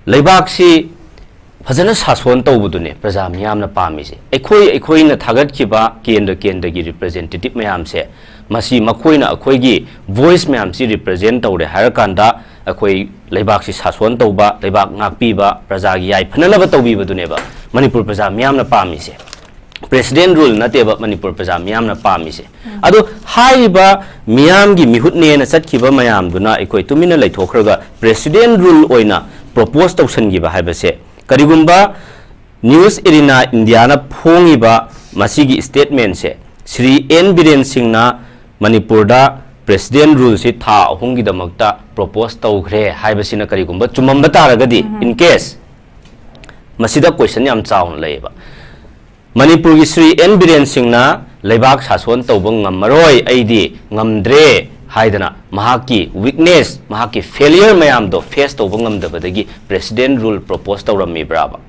ꯂꯩꯕꯥꯛꯁꯤ ꯐꯖꯅ ꯁꯥꯁꯣꯟ ꯇꯧꯕꯗꯨꯅꯦ ꯄ꯭ꯔꯖꯥ ꯃꯤꯌꯥꯝꯅ ꯄꯥꯝꯃꯤꯁꯦ꯫ ꯑꯩꯈꯣꯏ, ꯑꯩꯈꯣꯏꯅ ꯊꯥꯒꯠꯈꯤꯕ ꯀꯦꯟꯗ꯭ꯔ ꯀꯦꯟꯗ꯭ꯔꯒꯤ representative ꯃꯌꯥꯝꯁꯦ, ꯃꯁꯤ ꯃꯈꯣꯏꯅ ꯑꯩꯈꯣꯏꯒꯤ voice ꯃꯌꯥꯝꯁꯤ represent ꯇꯧꯔꯦ ꯍꯥꯏꯔꯀꯥꯟꯗ, ꯑꯩꯈꯣꯏ ꯂꯩꯕꯥꯛꯁꯤ ꯁꯥꯁꯣꯟ ꯇꯧꯕ, ꯂꯩꯕꯥꯛ ꯉꯥꯛꯄꯤꯕ, ꯄ꯭ꯔꯖꯥꯒꯤ ꯌꯥꯏꯐꯅꯅꯕ ꯇꯧꯕꯤꯕꯗꯨꯅꯦꯕ ꯃꯅꯤꯄꯨꯔ ꯄ꯭ꯔꯖꯥ ꯃꯤꯌꯥꯝꯅ ꯄꯥꯝꯃꯤꯁꯦ꯫ President rule ꯅꯠꯇꯦꯕ ꯃꯅꯤꯄꯨꯔ ꯄ꯭ꯔꯖꯥ ꯃꯤꯌꯥꯝꯅ ꯄꯥꯝꯃꯤꯁꯦ꯫ ꯑꯗꯣ ꯍꯥꯏꯔꯤꯕ ꯃꯤꯌꯥꯝꯒꯤ ꯃꯤꯍꯨꯠꯅꯦꯅ ꯆꯠꯈꯤꯕ ꯃꯌꯥꯝꯗꯨꯅ ꯑꯩꯈꯣꯏ ꯇꯨꯃꯤꯟꯅ ꯂꯩꯊꯣꯛꯈ꯭ꯔꯒ President rule ꯑꯣꯏꯅ propose ꯇꯧꯁꯟꯈꯤꯕ ꯍꯥꯏꯕꯁꯦ, ꯀꯔꯤꯒꯨꯝꯕ News Arena India ꯅ ꯐꯣꯡꯉꯤꯕ ꯃꯁꯤꯒꯤ statement ꯁꯦ ꯁ꯭ꯔꯤ ꯑꯦꯟ ꯕꯤꯔꯦꯟ ꯁꯤꯡꯅ ꯃꯅꯤꯄꯨꯔꯗ President rule ꯁꯤ ꯊꯥ ꯑꯍꯨꯝꯒꯤꯗꯃꯛꯇ propose ꯇꯧꯈ꯭ꯔꯦ ꯍꯥꯏꯕꯁꯤꯅ ꯀꯔꯤꯒꯨꯝꯕ ꯆꯨꯝꯃꯝꯕ ꯇꯥꯔꯒꯗꯤ, in case, ꯃꯁꯤꯗ question ꯌꯥꯝ ꯆꯥꯎꯅ ꯂꯩꯌꯦꯕ꯫ ꯃꯅꯤꯄꯨꯔꯒꯤ ꯁ꯭ꯔꯤ ꯑꯦꯟ ꯕꯤꯔꯦꯟ ꯁꯤꯡꯅ ꯂꯩꯕꯥꯛ ꯁꯥꯁꯣꯟ ꯇꯧꯕ ꯉꯝꯃꯔꯣꯏ, ꯑꯩꯗꯤ ꯉꯝꯗ꯭ꯔꯦ ꯍꯥꯏꯗꯅ ꯃꯍꯥꯛꯀꯤ weakness, ꯃꯍꯥꯛꯀꯤ failure ꯃꯌꯥꯝꯗꯣ face ꯇꯧꯕ ꯉꯝꯗꯕꯗꯒꯤ President rule propose ꯇꯧꯔꯝꯃꯤꯕ꯭ꯔꯥꯕ?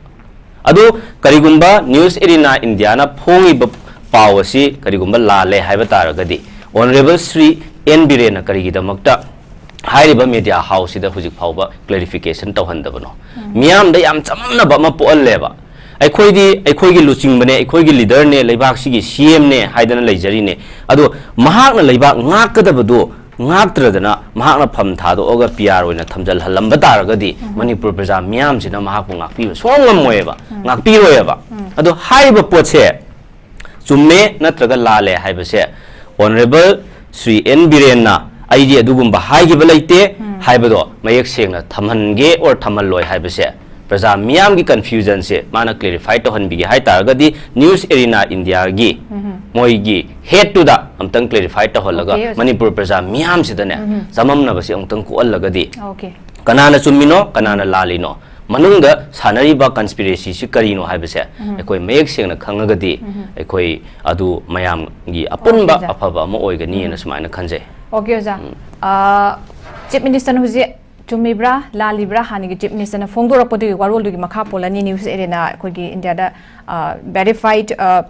ꯑꯗꯨ ꯀꯔꯤꯒꯨꯝꯕ News Arena India ꯅ ꯐꯣꯡꯉꯤꯕ ꯄꯥꯎ ꯑꯁꯤ ꯀꯔꯤꯒꯨꯝꯕ ꯂꯥꯜꯂꯦ ꯍꯥꯏꯕ ꯇꯥꯔꯒꯗꯤ, Honourable ꯁ꯭ꯔꯤ ꯑꯦꯟ ꯕꯤꯔꯦꯟꯅ ꯀꯔꯤꯒꯤꯗꯃꯛꯇ ꯍꯥꯏꯔꯤꯕ media house ꯁꯤꯗ ꯍꯧꯖꯤꯛ ꯐꯥꯎꯕ clarification ꯇꯧꯍꯟꯗꯕꯅꯣ? ꯃꯤꯌꯥꯝꯗ ꯌꯥꯝ ꯆꯃꯝꯅꯕ ꯑꯃ ꯄꯣꯛꯍꯜꯂꯦꯕ꯫ ꯑꯩꯈꯣꯏꯗꯤ ꯑꯩꯈꯣꯏꯒꯤ ꯂꯨꯆꯤꯡꯕꯅꯦ, ꯑꯩꯈꯣꯏꯒꯤ leader ꯅꯦ, ꯂꯩꯕꯥꯛꯁꯤꯒꯤ C M ꯅꯦ ꯍꯥꯏꯗꯅ ꯂꯩꯖꯔꯤꯅꯦ꯫ ꯑꯗꯣ ꯃꯍꯥꯛꯅ ꯂꯩꯕꯥꯛ ꯉꯥꯛꯀꯗꯕꯗꯣ ꯉꯥꯛꯇ꯭ꯔꯗꯅ ꯃꯍꯥꯛꯅ ꯐꯝ ꯊꯥꯗꯣꯛꯑꯒ P R ꯑꯣꯏꯅ ꯊꯝꯖꯜꯍꯜꯂꯝꯕ ꯇꯥꯔꯒꯗꯤ ꯃꯅꯤꯄꯨꯔ ꯄ꯭ꯔꯖꯥ ꯃꯤꯌꯥꯝꯁꯤꯅ ꯃꯍꯥꯛꯄꯨ ꯉꯥꯛꯄꯤꯕ ꯁꯨꯡꯉꯝ ꯉꯝꯃꯣꯏꯕ, ꯉꯥꯛꯄꯤꯔꯣꯏꯕ꯫ ꯑꯗꯣ ꯍꯥꯏꯔꯤꯕ ꯄꯣꯠꯁꯦ ꯆꯨꯝꯃꯦ ꯅꯠꯇ꯭ꯔꯒ ꯂꯥꯜꯂꯦ ꯍꯥꯏꯕꯁꯦ Honourable ꯁ꯭ꯔꯤ ꯑꯦꯟ ꯕꯤꯔꯦꯟꯅ ꯑꯩꯗꯤ ꯑꯗꯨꯒꯨꯝꯕ ꯍꯥꯏꯈꯤꯕ ꯂꯩꯇꯦ ꯍꯥꯏꯕꯗꯣ ꯃꯌꯦꯛ ꯁꯦꯡꯅ ꯊꯝꯍꯟꯒꯦ or ꯊꯝꯍꯜꯂꯣꯏ ꯍꯥꯏꯕꯁꯦ, ꯄ꯭ꯔꯖꯥ ꯃꯤꯌꯥꯝꯒꯤ confusion ꯁꯦ ꯃꯥꯅ clarify ꯇꯧꯍꯟꯕꯤꯒꯦ ꯍꯥꯏ ꯇꯥꯔꯒꯗꯤ, News Arena India ꯒꯤ ꯃꯣꯏꯒꯤ head ꯇꯨꯗ ꯑꯝꯇꯪ clarify ꯇꯧꯍꯜꯂꯒ, okay, okay, ꯃꯅꯤꯄꯨꯔ ꯄ꯭ꯔꯖꯥ ꯃꯤꯌꯥꯝꯁꯤꯗꯅꯦ ꯆꯃꯝꯅꯕꯁꯦ ꯑꯃꯨꯛꯇꯪ ꯀꯣꯛꯍꯜꯂꯒꯗꯤ, okay, ꯀꯅꯥꯅ ꯆꯨꯝꯃꯤꯅꯣ, ꯀꯅꯥꯅ ꯂꯥꯜꯂꯤꯅꯣ, ꯃꯅꯨꯡꯗ ꯁꯥꯟꯅꯔꯤꯕ conspiracy ꯁꯤ ꯀꯔꯤꯅꯣ ꯍꯥꯏꯕꯁꯦ ꯑꯩꯈꯣꯏ ꯃꯌꯦꯛ ꯁꯦꯡꯅ ꯈꯪꯉꯒꯗꯤ ꯑꯩꯈꯣꯏ ꯑꯗꯨ ꯃꯌꯥꯝꯒꯤ ꯑꯄꯨꯟꯕ ꯑꯣꯀꯦ, ꯁꯥꯔ꯫ ꯑꯐꯕ ꯑꯃ ꯑꯣꯏꯒꯅꯤꯅ ꯁꯨꯃꯥꯏꯅ ꯈꯟꯖꯩ꯫ ꯑꯣꯀꯦ, ꯑꯣꯖꯥ꯫ ꯎꯝ꯫ ꯑ, ꯆꯤꯐ ꯃꯤꯅꯤꯁꯇꯔꯅ ꯍꯧꯖꯤꯛ ꯆꯨꯝꯃꯤꯕ꯭ꯔꯥ ꯂꯥꯜꯂꯤꯕ꯭ꯔꯥ ꯍꯥꯟꯅꯒꯤ ꯆꯤꯐ ꯃꯤꯅꯤꯁꯇꯔꯅ ꯐꯣꯡꯗꯣꯔꯛꯄꯗꯨꯒꯤ ꯋꯥꯔꯣꯜꯗꯨꯒꯤ ꯃꯈꯥ ꯄꯣꯜꯂꯅꯤ ꯅ꯭ꯌꯨꯁ ꯑꯦꯔꯤꯌꯥꯅ ꯑꯩꯈꯣꯏꯒꯤ ꯏꯟꯗꯤꯌꯥꯗ, ꯑ, verified, ꯑ,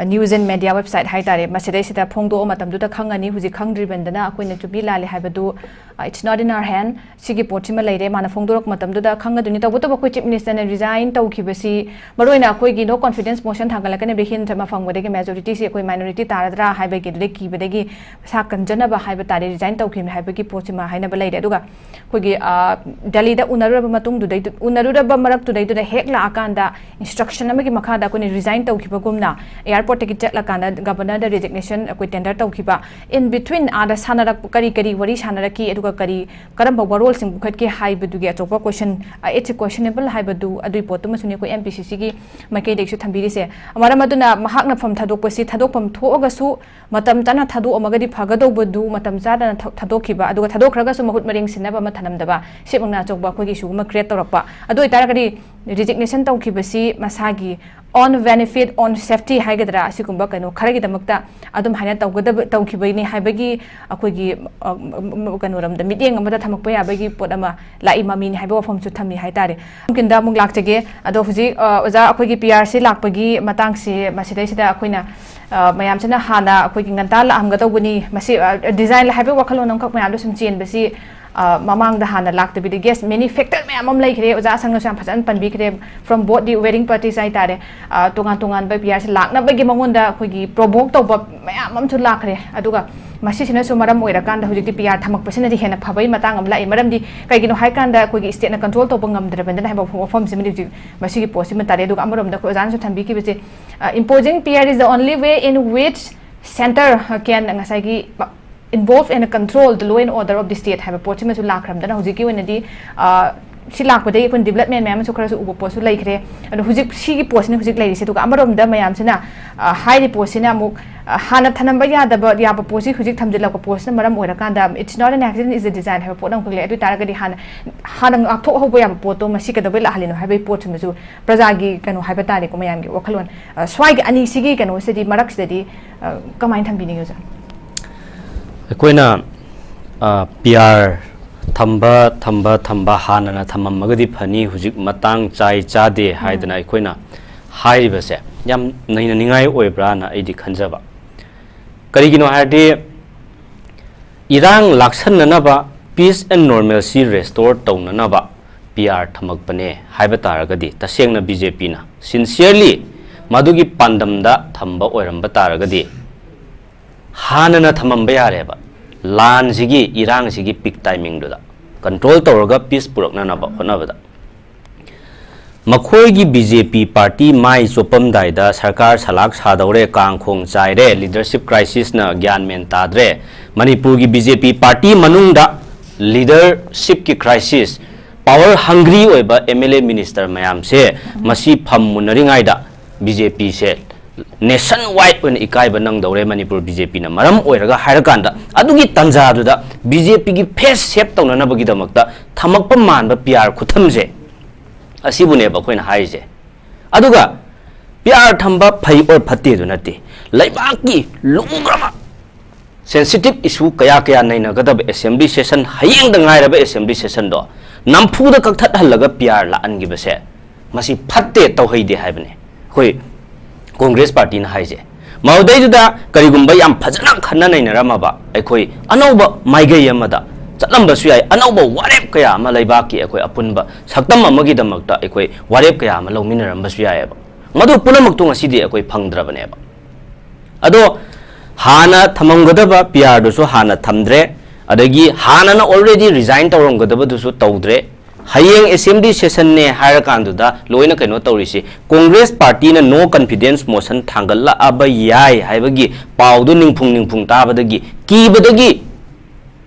news and media website ꯍꯥꯏꯇꯥꯔꯦ, ꯃꯁꯤꯗꯩꯁꯤꯗ ꯐꯣꯡꯗꯣꯛꯑ ꯃꯇꯝꯗꯨꯗ ꯈꯪꯉꯅꯤ꯫ ꯍꯧꯖꯤꯛ ꯈꯪꯗ꯭ꯔꯤꯕꯅꯤꯅ ꯑꯩꯈꯣꯏꯅ ꯆꯨꯝꯃꯤ ꯂꯥꯜꯂꯤ ꯍꯥꯏꯕꯗꯨ, ꯑ, it's not in our hand꯫ ꯁꯤꯒꯤ ꯄꯣꯠꯁꯤꯃ ꯂꯩꯔꯦ꯫ ꯃꯥꯅ ꯐꯣꯡꯗꯣꯔꯛꯄ ꯃꯇꯝꯗꯨꯗ ꯈꯪꯒꯗꯣꯏꯅꯤ꯫ ꯇꯧꯕꯇꯕꯨ ꯑꯩꯈꯣꯏ ꯆꯤꯐ ꯃꯤꯅꯤꯁꯇꯔꯅ ꯔꯤꯖꯥꯏꯟ ꯇꯧꯈꯤꯕꯁꯤ, ꯃꯔꯨꯑꯣꯏꯅ ꯑꯩꯈꯣꯏꯒꯤ no confidence motion ꯊꯥꯡꯒꯠꯂꯛꯀꯅꯦꯕ, ꯍꯤꯟ ꯙꯔꯃ ꯐꯪꯕꯗꯒꯤ ꯃꯦꯖꯣꯔꯤꯇꯤꯁꯤ ꯑꯩꯈꯣꯏ ꯃꯥꯏꯅꯣꯔꯤꯇꯤ ꯇꯥꯔꯗ꯭ꯔꯥ ꯍꯥꯏꯕꯒꯤ ꯑꯗꯨꯗꯩ ꯀꯤꯕꯗꯒꯤ ꯃꯁꯥ ꯀꯟꯖꯅꯕ ꯍꯥꯏꯕ ꯇꯥꯔꯦ, ꯔꯤꯖꯥꯏꯟ ꯇꯧꯈꯤꯕꯅꯤ ꯍꯥꯏꯕꯒꯤ ꯄꯣꯠꯁꯤꯃ ꯍꯥꯏꯅꯕ ꯂꯩꯔꯦ꯫ ꯑꯗꯨꯒ ꯑꯩꯈꯣꯏꯒꯤ, ꯑ, ꯗꯦꯜꯂꯤꯗ ꯎꯅꯔꯨꯔꯕ ꯃꯇꯨꯡꯗꯨꯗꯩꯗꯨ-, ꯎꯅꯔꯨꯔꯕ ꯃꯔꯛꯇꯨꯗꯩꯗꯨꯗ ꯍꯦꯛ ꯂꯥꯛꯑꯀꯥꯟꯗ ꯏꯟꯁꯇ꯭ꯔꯛꯁꯟ ꯑꯃꯒꯤ ꯃꯈꯥꯗ ꯑꯩꯈꯣꯏꯅ ꯔꯤꯖꯥꯏꯟ ꯇꯧꯈꯤꯕꯒꯨꯝꯅ ꯑꯦꯌꯥꯔꯄꯣꯔꯠꯇꯒꯤ ꯆꯠꯂꯀꯥꯟꯗ ꯒꯕꯔꯅꯔꯗ ꯔꯤꯖꯤꯒꯅꯦꯁꯟ ꯑꯩꯈꯣꯏ ꯇꯦꯟꯗꯔ ꯇꯧꯈꯤꯕ꯫ In between ꯑꯥꯗ ꯁꯥꯟꯅꯔꯛꯄ ꯀꯔꯤ ꯀꯔꯤ ꯋꯥꯔꯤ ꯁꯥꯟꯅꯔꯛꯈꯤ, ꯑꯗꯨꯒ ꯀꯔꯤ, ꯀꯔꯝꯕ ꯋꯥꯔꯣꯜꯁꯤꯡ ꯄꯨꯈꯠꯀꯦ ꯍꯥꯏꯕꯗꯨꯒꯤ ꯑꯆꯧꯕ ꯀꯣꯏꯁꯟ, ꯑ, it's questionable ꯍꯥꯏꯕꯗꯨ, ꯑꯗꯨꯒꯤ ꯄꯣꯠꯇꯨꯃꯁꯨꯅꯤ ꯑꯩꯈꯣꯏ ꯑꯦꯝ ꯄꯤ ꯁꯤ ꯁꯤꯒꯤ ꯃꯥꯏꯀꯩꯗꯒꯤꯁꯨ ꯊꯝꯕꯤꯔꯤꯁꯦ꯫ ꯃꯔꯝ ꯑꯗꯨꯅ ꯃꯍꯥꯛꯅ ꯐꯝ ꯊꯥꯗꯣꯛꯄꯁꯤ ꯊꯥꯗꯣꯛꯐꯝ ꯊꯣꯛꯑꯒꯁꯨ ꯃꯇꯝ ꯆꯥꯅ ꯊꯥꯗꯣꯛꯑꯝꯃꯒꯗꯤ ꯐꯒꯗꯧꯕꯗꯨ ꯃꯇꯝ ꯆꯥꯗꯅ ꯊ-, ꯊꯥꯗꯣꯛꯈꯤꯕ, ꯑꯗꯨꯒ ꯊꯥꯗꯣꯛꯈ꯭ꯔꯒꯁꯨ ꯃꯍꯨꯠ ꯃꯔꯦꯡ ꯁꯤꯟꯅꯕ ꯑꯃ ꯊꯝꯂꯝꯗꯕ, ꯁꯤꯃꯛꯅ ꯑꯆꯧꯕ ꯑꯩꯈꯣꯏꯒꯤ issue ꯑꯃ create ꯇꯧꯔꯛꯄ꯫ ꯑꯗꯨ ꯑꯣꯏꯇꯥꯔꯒꯗꯤ resignation ꯇꯧꯈꯤꯕꯁꯤ ꯃꯁꯥꯒꯤ own benefit, own safety ꯍꯥꯏꯒꯗ꯭ꯔꯥ, ꯑꯁꯤꯒꯨꯝꯕ ꯀꯩꯅꯣ ꯈꯔꯒꯤꯗꯃꯛꯇ ꯑꯗꯨꯝ ꯍꯥꯏꯅ ꯇꯧꯒꯗꯕ, ꯇꯧꯈꯤꯕꯅꯤ ꯍꯥꯏꯕꯒꯤ ꯑꯩꯈꯣꯏꯒꯤ, ꯑ, ꯀꯩꯅꯣꯔꯣꯝꯗ, ꯃꯤꯠꯌꯦꯡ ꯑꯃꯗ ꯊꯝꯃꯛꯄ ꯌꯥꯕꯒꯤ ꯄꯣꯠ ꯑꯃ ꯂꯥꯛꯏ ꯃꯃꯤꯅꯤ ꯍꯥꯏꯕ ꯋꯥꯐꯝꯁꯨ ꯊꯝꯃꯤ ꯍꯥꯏꯇꯥꯔꯦ꯫ ꯃꯊꯪꯗ ꯑꯃꯨꯛ ꯂꯥꯛꯆꯒꯦ꯫ ꯑꯗꯣ ꯍꯧꯖꯤꯛ, ꯑ, ꯑꯣꯖꯥ, ꯑꯩꯈꯣꯏꯒꯤ ꯄꯤ ꯑꯥꯔ ꯁꯤ ꯂꯥꯛꯄꯒꯤ ꯃꯇꯥꯡꯁꯤ ꯃꯁꯤꯗꯩꯁꯤꯗ ꯑꯩꯈꯣꯏꯅ, ꯑ, ꯃꯌꯥꯝꯁꯤꯅ ꯍꯥꯟꯅ ꯑꯩꯈꯣꯏꯒꯤ ꯉꯟꯇꯥ ꯂꯥꯛꯑꯝꯒꯗꯧꯕꯅꯤ, ꯃꯁꯤ, ꯑ, ꯗꯤꯖꯥꯏꯟ ꯍꯥꯏꯕ ꯋꯥꯈꯜꯂꯣꯟ ꯑꯃꯈꯛ ꯃꯌꯥꯝꯗꯣ ꯁꯨꯝ ꯆꯦꯟꯕꯁꯤ, ꯑ, ꯃꯃꯥꯡꯗ ꯍꯥꯟꯅ ꯂꯥꯛꯇꯕꯤꯗ, yes, many factor ꯃꯌꯥꯝ ꯑꯃ ꯂꯩꯈ꯭ꯔꯦ, ꯑꯣꯖꯥ ꯑꯁꯪꯅꯁꯨ ꯌꯥꯝ ꯐꯖꯅ ꯄꯟꯕꯤꯈ꯭ꯔꯦ, from both the warring parties ꯍꯥꯏꯇꯥꯔꯦ, ꯑ, ꯇꯣꯉꯥꯟ ꯇꯣꯉꯥꯟꯕ ꯄꯤ ꯑꯥꯔꯁꯤ ꯂꯥꯛꯅꯕꯒꯤ ꯃꯉꯣꯟꯗ ꯑꯩꯈꯣꯏꯒꯤ provoke ꯇꯧꯕ ꯃꯌꯥꯝ ꯑꯃꯁꯨ ꯂꯥꯛꯈ꯭ꯔꯦ꯫ ꯑꯗꯨꯒ ꯃꯁꯤꯁꯤꯅꯁꯨ ꯃꯔꯝ ꯑꯣꯏꯔꯀꯥꯟꯗ ꯍꯧꯖꯤꯛꯇꯤ ꯄꯤ ꯑꯥꯔ ꯊꯝꯃꯛꯄꯁꯤꯅꯗꯤ ꯍꯦꯟꯅ ꯐꯕꯒꯤ ꯃꯇꯥꯡ ꯑꯃ ꯂꯥꯛꯏ꯫ ꯃꯔꯝꯗꯤ ꯀꯩꯒꯤꯅꯣ ꯍꯥꯏꯀꯥꯟꯗ ꯑꯩꯈꯣꯏꯒꯤ ꯁ꯭ꯇꯦꯠꯅ control ꯇꯧꯕ ꯉꯝꯗ꯭ꯔꯕꯅꯤꯅ ꯍꯥꯏꯕ ꯋꯥꯐꯝꯁꯤꯃꯗꯤ ꯍꯧꯖꯤꯛ ꯃꯁꯤꯒꯤ ꯄꯣꯠꯁꯤꯃ ꯇꯥꯔꯦ꯫ ꯑꯗꯨꯒ ꯑꯃꯔꯣꯝꯗ ꯑꯩꯈꯣꯏ ꯑꯣꯖꯥꯅꯁꯨ ꯊꯝꯕꯤꯈꯤꯕꯁꯦ, ꯑ, imposing P R is the only way in which center can ꯉꯁꯥꯏꯒꯤ involve and control the law and order of the state ꯍꯥꯏꯕ ꯄꯣꯠꯁꯤꯃꯁꯨ ꯂꯥꯛꯈ꯭ꯔꯕꯗꯅ ꯍꯧꯖꯤꯛꯀꯤ ꯑꯣꯏꯅꯗꯤ, ꯑ, ꯁꯤ ꯂꯥꯛꯄꯗꯒꯤ ꯑꯩꯈꯣꯏꯅ ꯗꯤꯕꯂꯞꯃꯦꯟ ꯃꯌꯥꯝ ꯑꯃꯁꯨ ꯈꯔꯁꯨ ꯎꯕ ꯄꯣꯠꯁꯨ ꯂꯩꯈ꯭ꯔꯦ꯫ ꯑꯗꯣ ꯍꯧꯖꯤꯛ ꯁꯤꯒꯤ ꯄꯣꯠꯁꯤꯅ ꯍꯧꯖꯤꯛ ꯂꯩꯔꯤꯁꯦ꯫ ꯑꯗꯨꯒ ꯑꯃꯔꯣꯝꯗ ꯃꯌꯥꯝꯁꯤꯅ, ꯑ, ꯍꯥꯏꯔꯤꯕ ꯄꯣꯠꯁꯤꯅ ꯑꯃꯨꯛ, ꯑ, ꯍꯥꯟꯅ ꯊꯅꯝꯕ ꯌꯥꯗꯕ, ꯌꯥꯕ ꯄꯣꯠꯁꯤ ꯍꯧꯖꯤꯛ ꯊꯝꯖꯤꯜꯂꯛꯄ ꯄꯣꯠꯁꯤꯅ ꯃꯔꯝ ꯑꯣꯏꯔꯀꯥꯟꯗ, "It's not an accident, it's a design" ꯍꯥꯏꯕ ꯄꯣꯠ ꯑꯃꯈꯛ ꯂꯩ꯫ ꯑꯗꯨ ꯑꯣꯏ ꯇꯥꯔꯒꯗꯤ ꯍꯥꯟꯅ, ꯍꯥꯟꯅ ꯉꯥꯛꯊꯣꯛꯍꯧꯕ ꯌꯥꯕ ꯄꯣꯠꯇꯣ ꯃꯁꯤ ꯀꯩꯗꯧꯕꯩ ꯂꯥꯛꯍꯜꯂꯤꯅꯣ ꯍꯥꯏꯕꯒꯤ ꯄꯣꯠꯁꯤꯃꯁꯨ ꯄ꯭ꯔꯖꯥꯒꯤ ꯀꯩꯅꯣ ꯍꯥꯏꯕ ꯇꯥꯔꯦꯀꯣ, ꯃꯌꯥꯝꯒꯤ ꯋꯥꯈꯜꯂꯣꯟ, ꯑ, ꯁ꯭ꯋꯥꯏꯒꯤ ꯑꯅꯤꯁꯤꯒꯤ ꯀꯩꯅꯣꯁꯤꯗꯤ, ꯃꯔꯛꯁꯤꯗꯗꯤ, ꯑ, ꯀꯃꯥꯏꯅ ꯊꯝꯕꯤꯅꯤꯡꯉꯤ, ꯑꯣꯖꯥ? ꯑꯩꯈꯣꯏꯅ, ꯑ, ꯄꯤ ꯑꯥꯔ ꯊꯝꯕ, ꯊꯝꯕ, ꯊꯝꯕ, ꯍꯥꯟꯅꯅ ꯊꯝꯃꯝꯃꯒꯗꯤ ꯐꯅꯤ, ꯍꯧꯖꯤꯛ ꯃꯇꯥꯡ ꯆꯥꯏ ꯆꯥꯗꯦ ꯍꯥꯏꯗꯅ ꯎꯝ꯫ ꯑꯩꯈꯣꯏꯅ ꯍꯥꯏꯔꯤꯕꯁꯦ ꯌꯥꯝ ꯅꯩꯅꯅꯤꯡꯉꯥꯏ ꯑꯣꯏꯕ꯭ꯔꯥꯅ ꯑꯩꯗꯤ ꯈꯟꯖꯕ꯫ ꯀꯔꯤꯒꯤꯅꯣ ꯍꯥꯏꯔꯗꯤ, ꯏꯔꯥꯡ ꯂꯥꯛꯁꯟꯅꯅꯕ, peace and normalcy restore ꯇꯧꯅꯅꯕ ꯄꯤ ꯑꯥꯔ ꯊꯝꯃꯛꯄꯅꯦ ꯍꯥꯏꯕ ꯇꯥꯔꯒꯗꯤ, ꯇꯁꯦꯡꯅ ꯕꯤ ꯖꯦ ꯄꯤꯅ sincerely ꯃꯗꯨꯒꯤ ꯄꯥꯟꯗꯝꯗ ꯊꯝꯕ ꯑꯣꯏꯔꯝꯕ ꯇꯥꯔꯒꯗꯤ, ꯍꯥꯟꯅꯅ ꯊꯝꯃꯝꯕ ꯌꯥꯔꯦꯕ꯫ ꯂꯥꯟꯁꯤꯒꯤ, ꯏꯔꯥꯡꯁꯤꯒꯤ peak timingꯗꯨꯗ control ꯇꯧꯔꯒ peace ꯄꯨꯔꯛꯅꯅꯕ ꯍꯣꯠꯅꯕꯗ꯫ ꯃꯈꯣꯏꯒꯤ ꯕꯤ ꯖꯦ ꯄꯤ party ꯃꯥꯏ ꯆꯣꯞꯄꯝꯗꯥꯏꯗ ꯁꯔꯀꯥꯔ ꯁꯂꯥꯛ ꯁꯥꯗꯧꯔꯦ, ꯀꯥꯡꯈꯣꯡ ꯆꯥꯏꯔꯦ, leadership crisisꯅ ꯒ꯭ꯌꯥꯟ ꯃꯦꯟ ꯇꯥꯗ꯭ꯔꯦ꯫ ꯃꯅꯤꯄꯨꯔꯒꯤ ꯕꯤ ꯖꯦ ꯄꯤ party ꯃꯅꯨꯡꯗ leadershipꯀꯤ crisis, power hungry ꯑꯣꯏꯕ ꯑꯦꯝ ꯑꯦꯜ ꯑꯦ minister ꯃꯌꯥꯝꯁꯦ ꯃꯁꯤ ꯐꯝ ꯃꯨꯟꯅꯔꯤꯉꯩꯗ ꯕꯤ ꯖꯦ ꯄꯤꯁꯦ nationwide ꯑꯣꯏꯅ ꯏꯀꯥꯏꯕ ꯅꯪꯗꯧꯔꯦ ꯃꯅꯤꯄꯨꯔ ꯕꯤ ꯖꯦ ꯄꯤꯅ ꯃꯔꯝ ꯑꯣꯏꯔꯒ ꯍꯥꯏꯔꯀꯥꯟꯗ, ꯑꯗꯨꯒꯤ ꯇꯥꯟꯖꯥꯗꯨꯗ ꯕꯤ ꯖꯦ ꯄꯤꯒꯤ face save ꯇꯧꯅꯅꯕꯒꯤꯗꯃꯛꯇ ꯊꯝꯃꯛꯄ ꯃꯥꯟꯕ ꯄꯤ ꯑꯥꯔ ꯈꯨꯊꯝꯁꯦ, ꯑꯁꯤꯕꯨꯅꯦꯕ ꯑꯩꯈꯣꯏꯅ ꯍꯥꯏꯔꯤꯁꯦ꯫ ꯑꯗꯨꯒ ꯄꯤ ꯑꯥꯔ ꯊꯝꯕ ꯐꯩ or ꯐꯠꯇꯦꯗꯨ ꯅꯠꯇꯦ, ꯂꯩꯕꯥꯛꯀꯤ ꯂꯨꯈ꯭ꯔꯕ sensitive issue ꯀꯌꯥ ꯀꯌꯥ ꯅꯩꯅꯒꯗꯕ assembly session, ꯍꯌꯦꯡꯗ ꯉꯥꯏꯔꯕ assembly sessionꯗꯣ ꯅꯝꯐꯨꯗ ꯀꯛꯊꯠꯍꯜꯂꯒ ꯄꯤ ꯑꯥꯔ ꯂꯥꯛꯍꯟꯈꯤꯕꯁꯦ, ꯃꯁꯤ ꯐꯠꯇꯦ, ꯇꯧꯍꯩꯗꯦ ꯍꯥꯏꯕꯅꯤ ꯑꯩꯈꯣꯏ ꯀꯣꯡꯒ꯭ꯔꯦꯁ partyꯅ ꯍꯥꯏꯁꯦ꯫ ꯃꯗꯨꯗꯩꯗꯨꯗ ꯀꯔꯤꯒꯨꯝꯕ ꯌꯥꯝ ꯐꯖꯅ ꯈꯟꯅ ꯅꯩꯅꯔꯝꯃꯕ, ꯑꯩꯈꯣꯏ ꯑꯅꯧꯕ ꯃꯥꯏꯀꯩ ꯑꯃꯗ ꯆꯠꯂꯝꯕꯁꯨ ꯌꯥꯏ, ꯑꯅꯧꯕ ꯋꯥꯔꯦꯞ ꯀꯌꯥ ꯑꯃ ꯂꯩꯕꯥꯛꯀꯤ ꯑꯩꯈꯣꯏ ꯑꯄꯨꯟꯕ ꯁꯛꯇꯝ ꯑꯃꯒꯤꯗꯃꯛꯇ ꯑꯩꯈꯣꯏ ꯋꯥꯔꯦꯞ ꯀꯌꯥ ꯑꯃ ꯂꯧꯃꯤꯟꯅꯔꯝꯕꯁꯨ ꯌꯥꯏꯑꯕ꯫ ꯃꯗꯨ ꯄꯨꯝꯅꯃꯛꯇꯣ ꯉꯁꯤꯗꯤ ꯑꯩꯈꯣꯏ ꯐꯪꯗ꯭ꯔꯕꯅꯦꯕ꯫ ꯑꯗꯣ ꯍꯥꯟꯅ ꯊꯝꯃꯝꯒꯗꯕ ꯄꯤ ꯑꯥꯔꯗꯨꯁꯨ ꯍꯥꯟꯅ ꯊꯝꯗ꯭ꯔꯦ, ꯑꯗꯒꯤ ꯍꯥꯟꯅꯅ already resign ꯇꯧꯔꯝꯒꯗꯕꯗꯨꯁꯨ ꯇꯧꯗ꯭ꯔꯦ꯫ ꯍꯌꯦꯡ assembly sessionꯅꯦ ꯍꯥꯏꯔꯀꯥꯟꯗꯨꯗ ꯂꯣꯏꯅ ꯀꯩꯅꯣ ꯇꯧꯔꯤꯁꯤ, ꯀꯣꯡꯒ꯭ꯔꯦꯁ partyꯅ no confidence motion ꯊꯥꯡꯒꯠꯂꯛꯑꯕ ꯌꯥꯏ ꯍꯥꯏꯕꯒꯤ ꯄꯥꯎꯗꯨ ꯅꯤꯡꯐꯨꯡ ꯅꯤꯡꯐꯨꯡ ꯇꯥꯕꯗꯒꯤ, ꯀꯤꯕꯗꯒꯤ,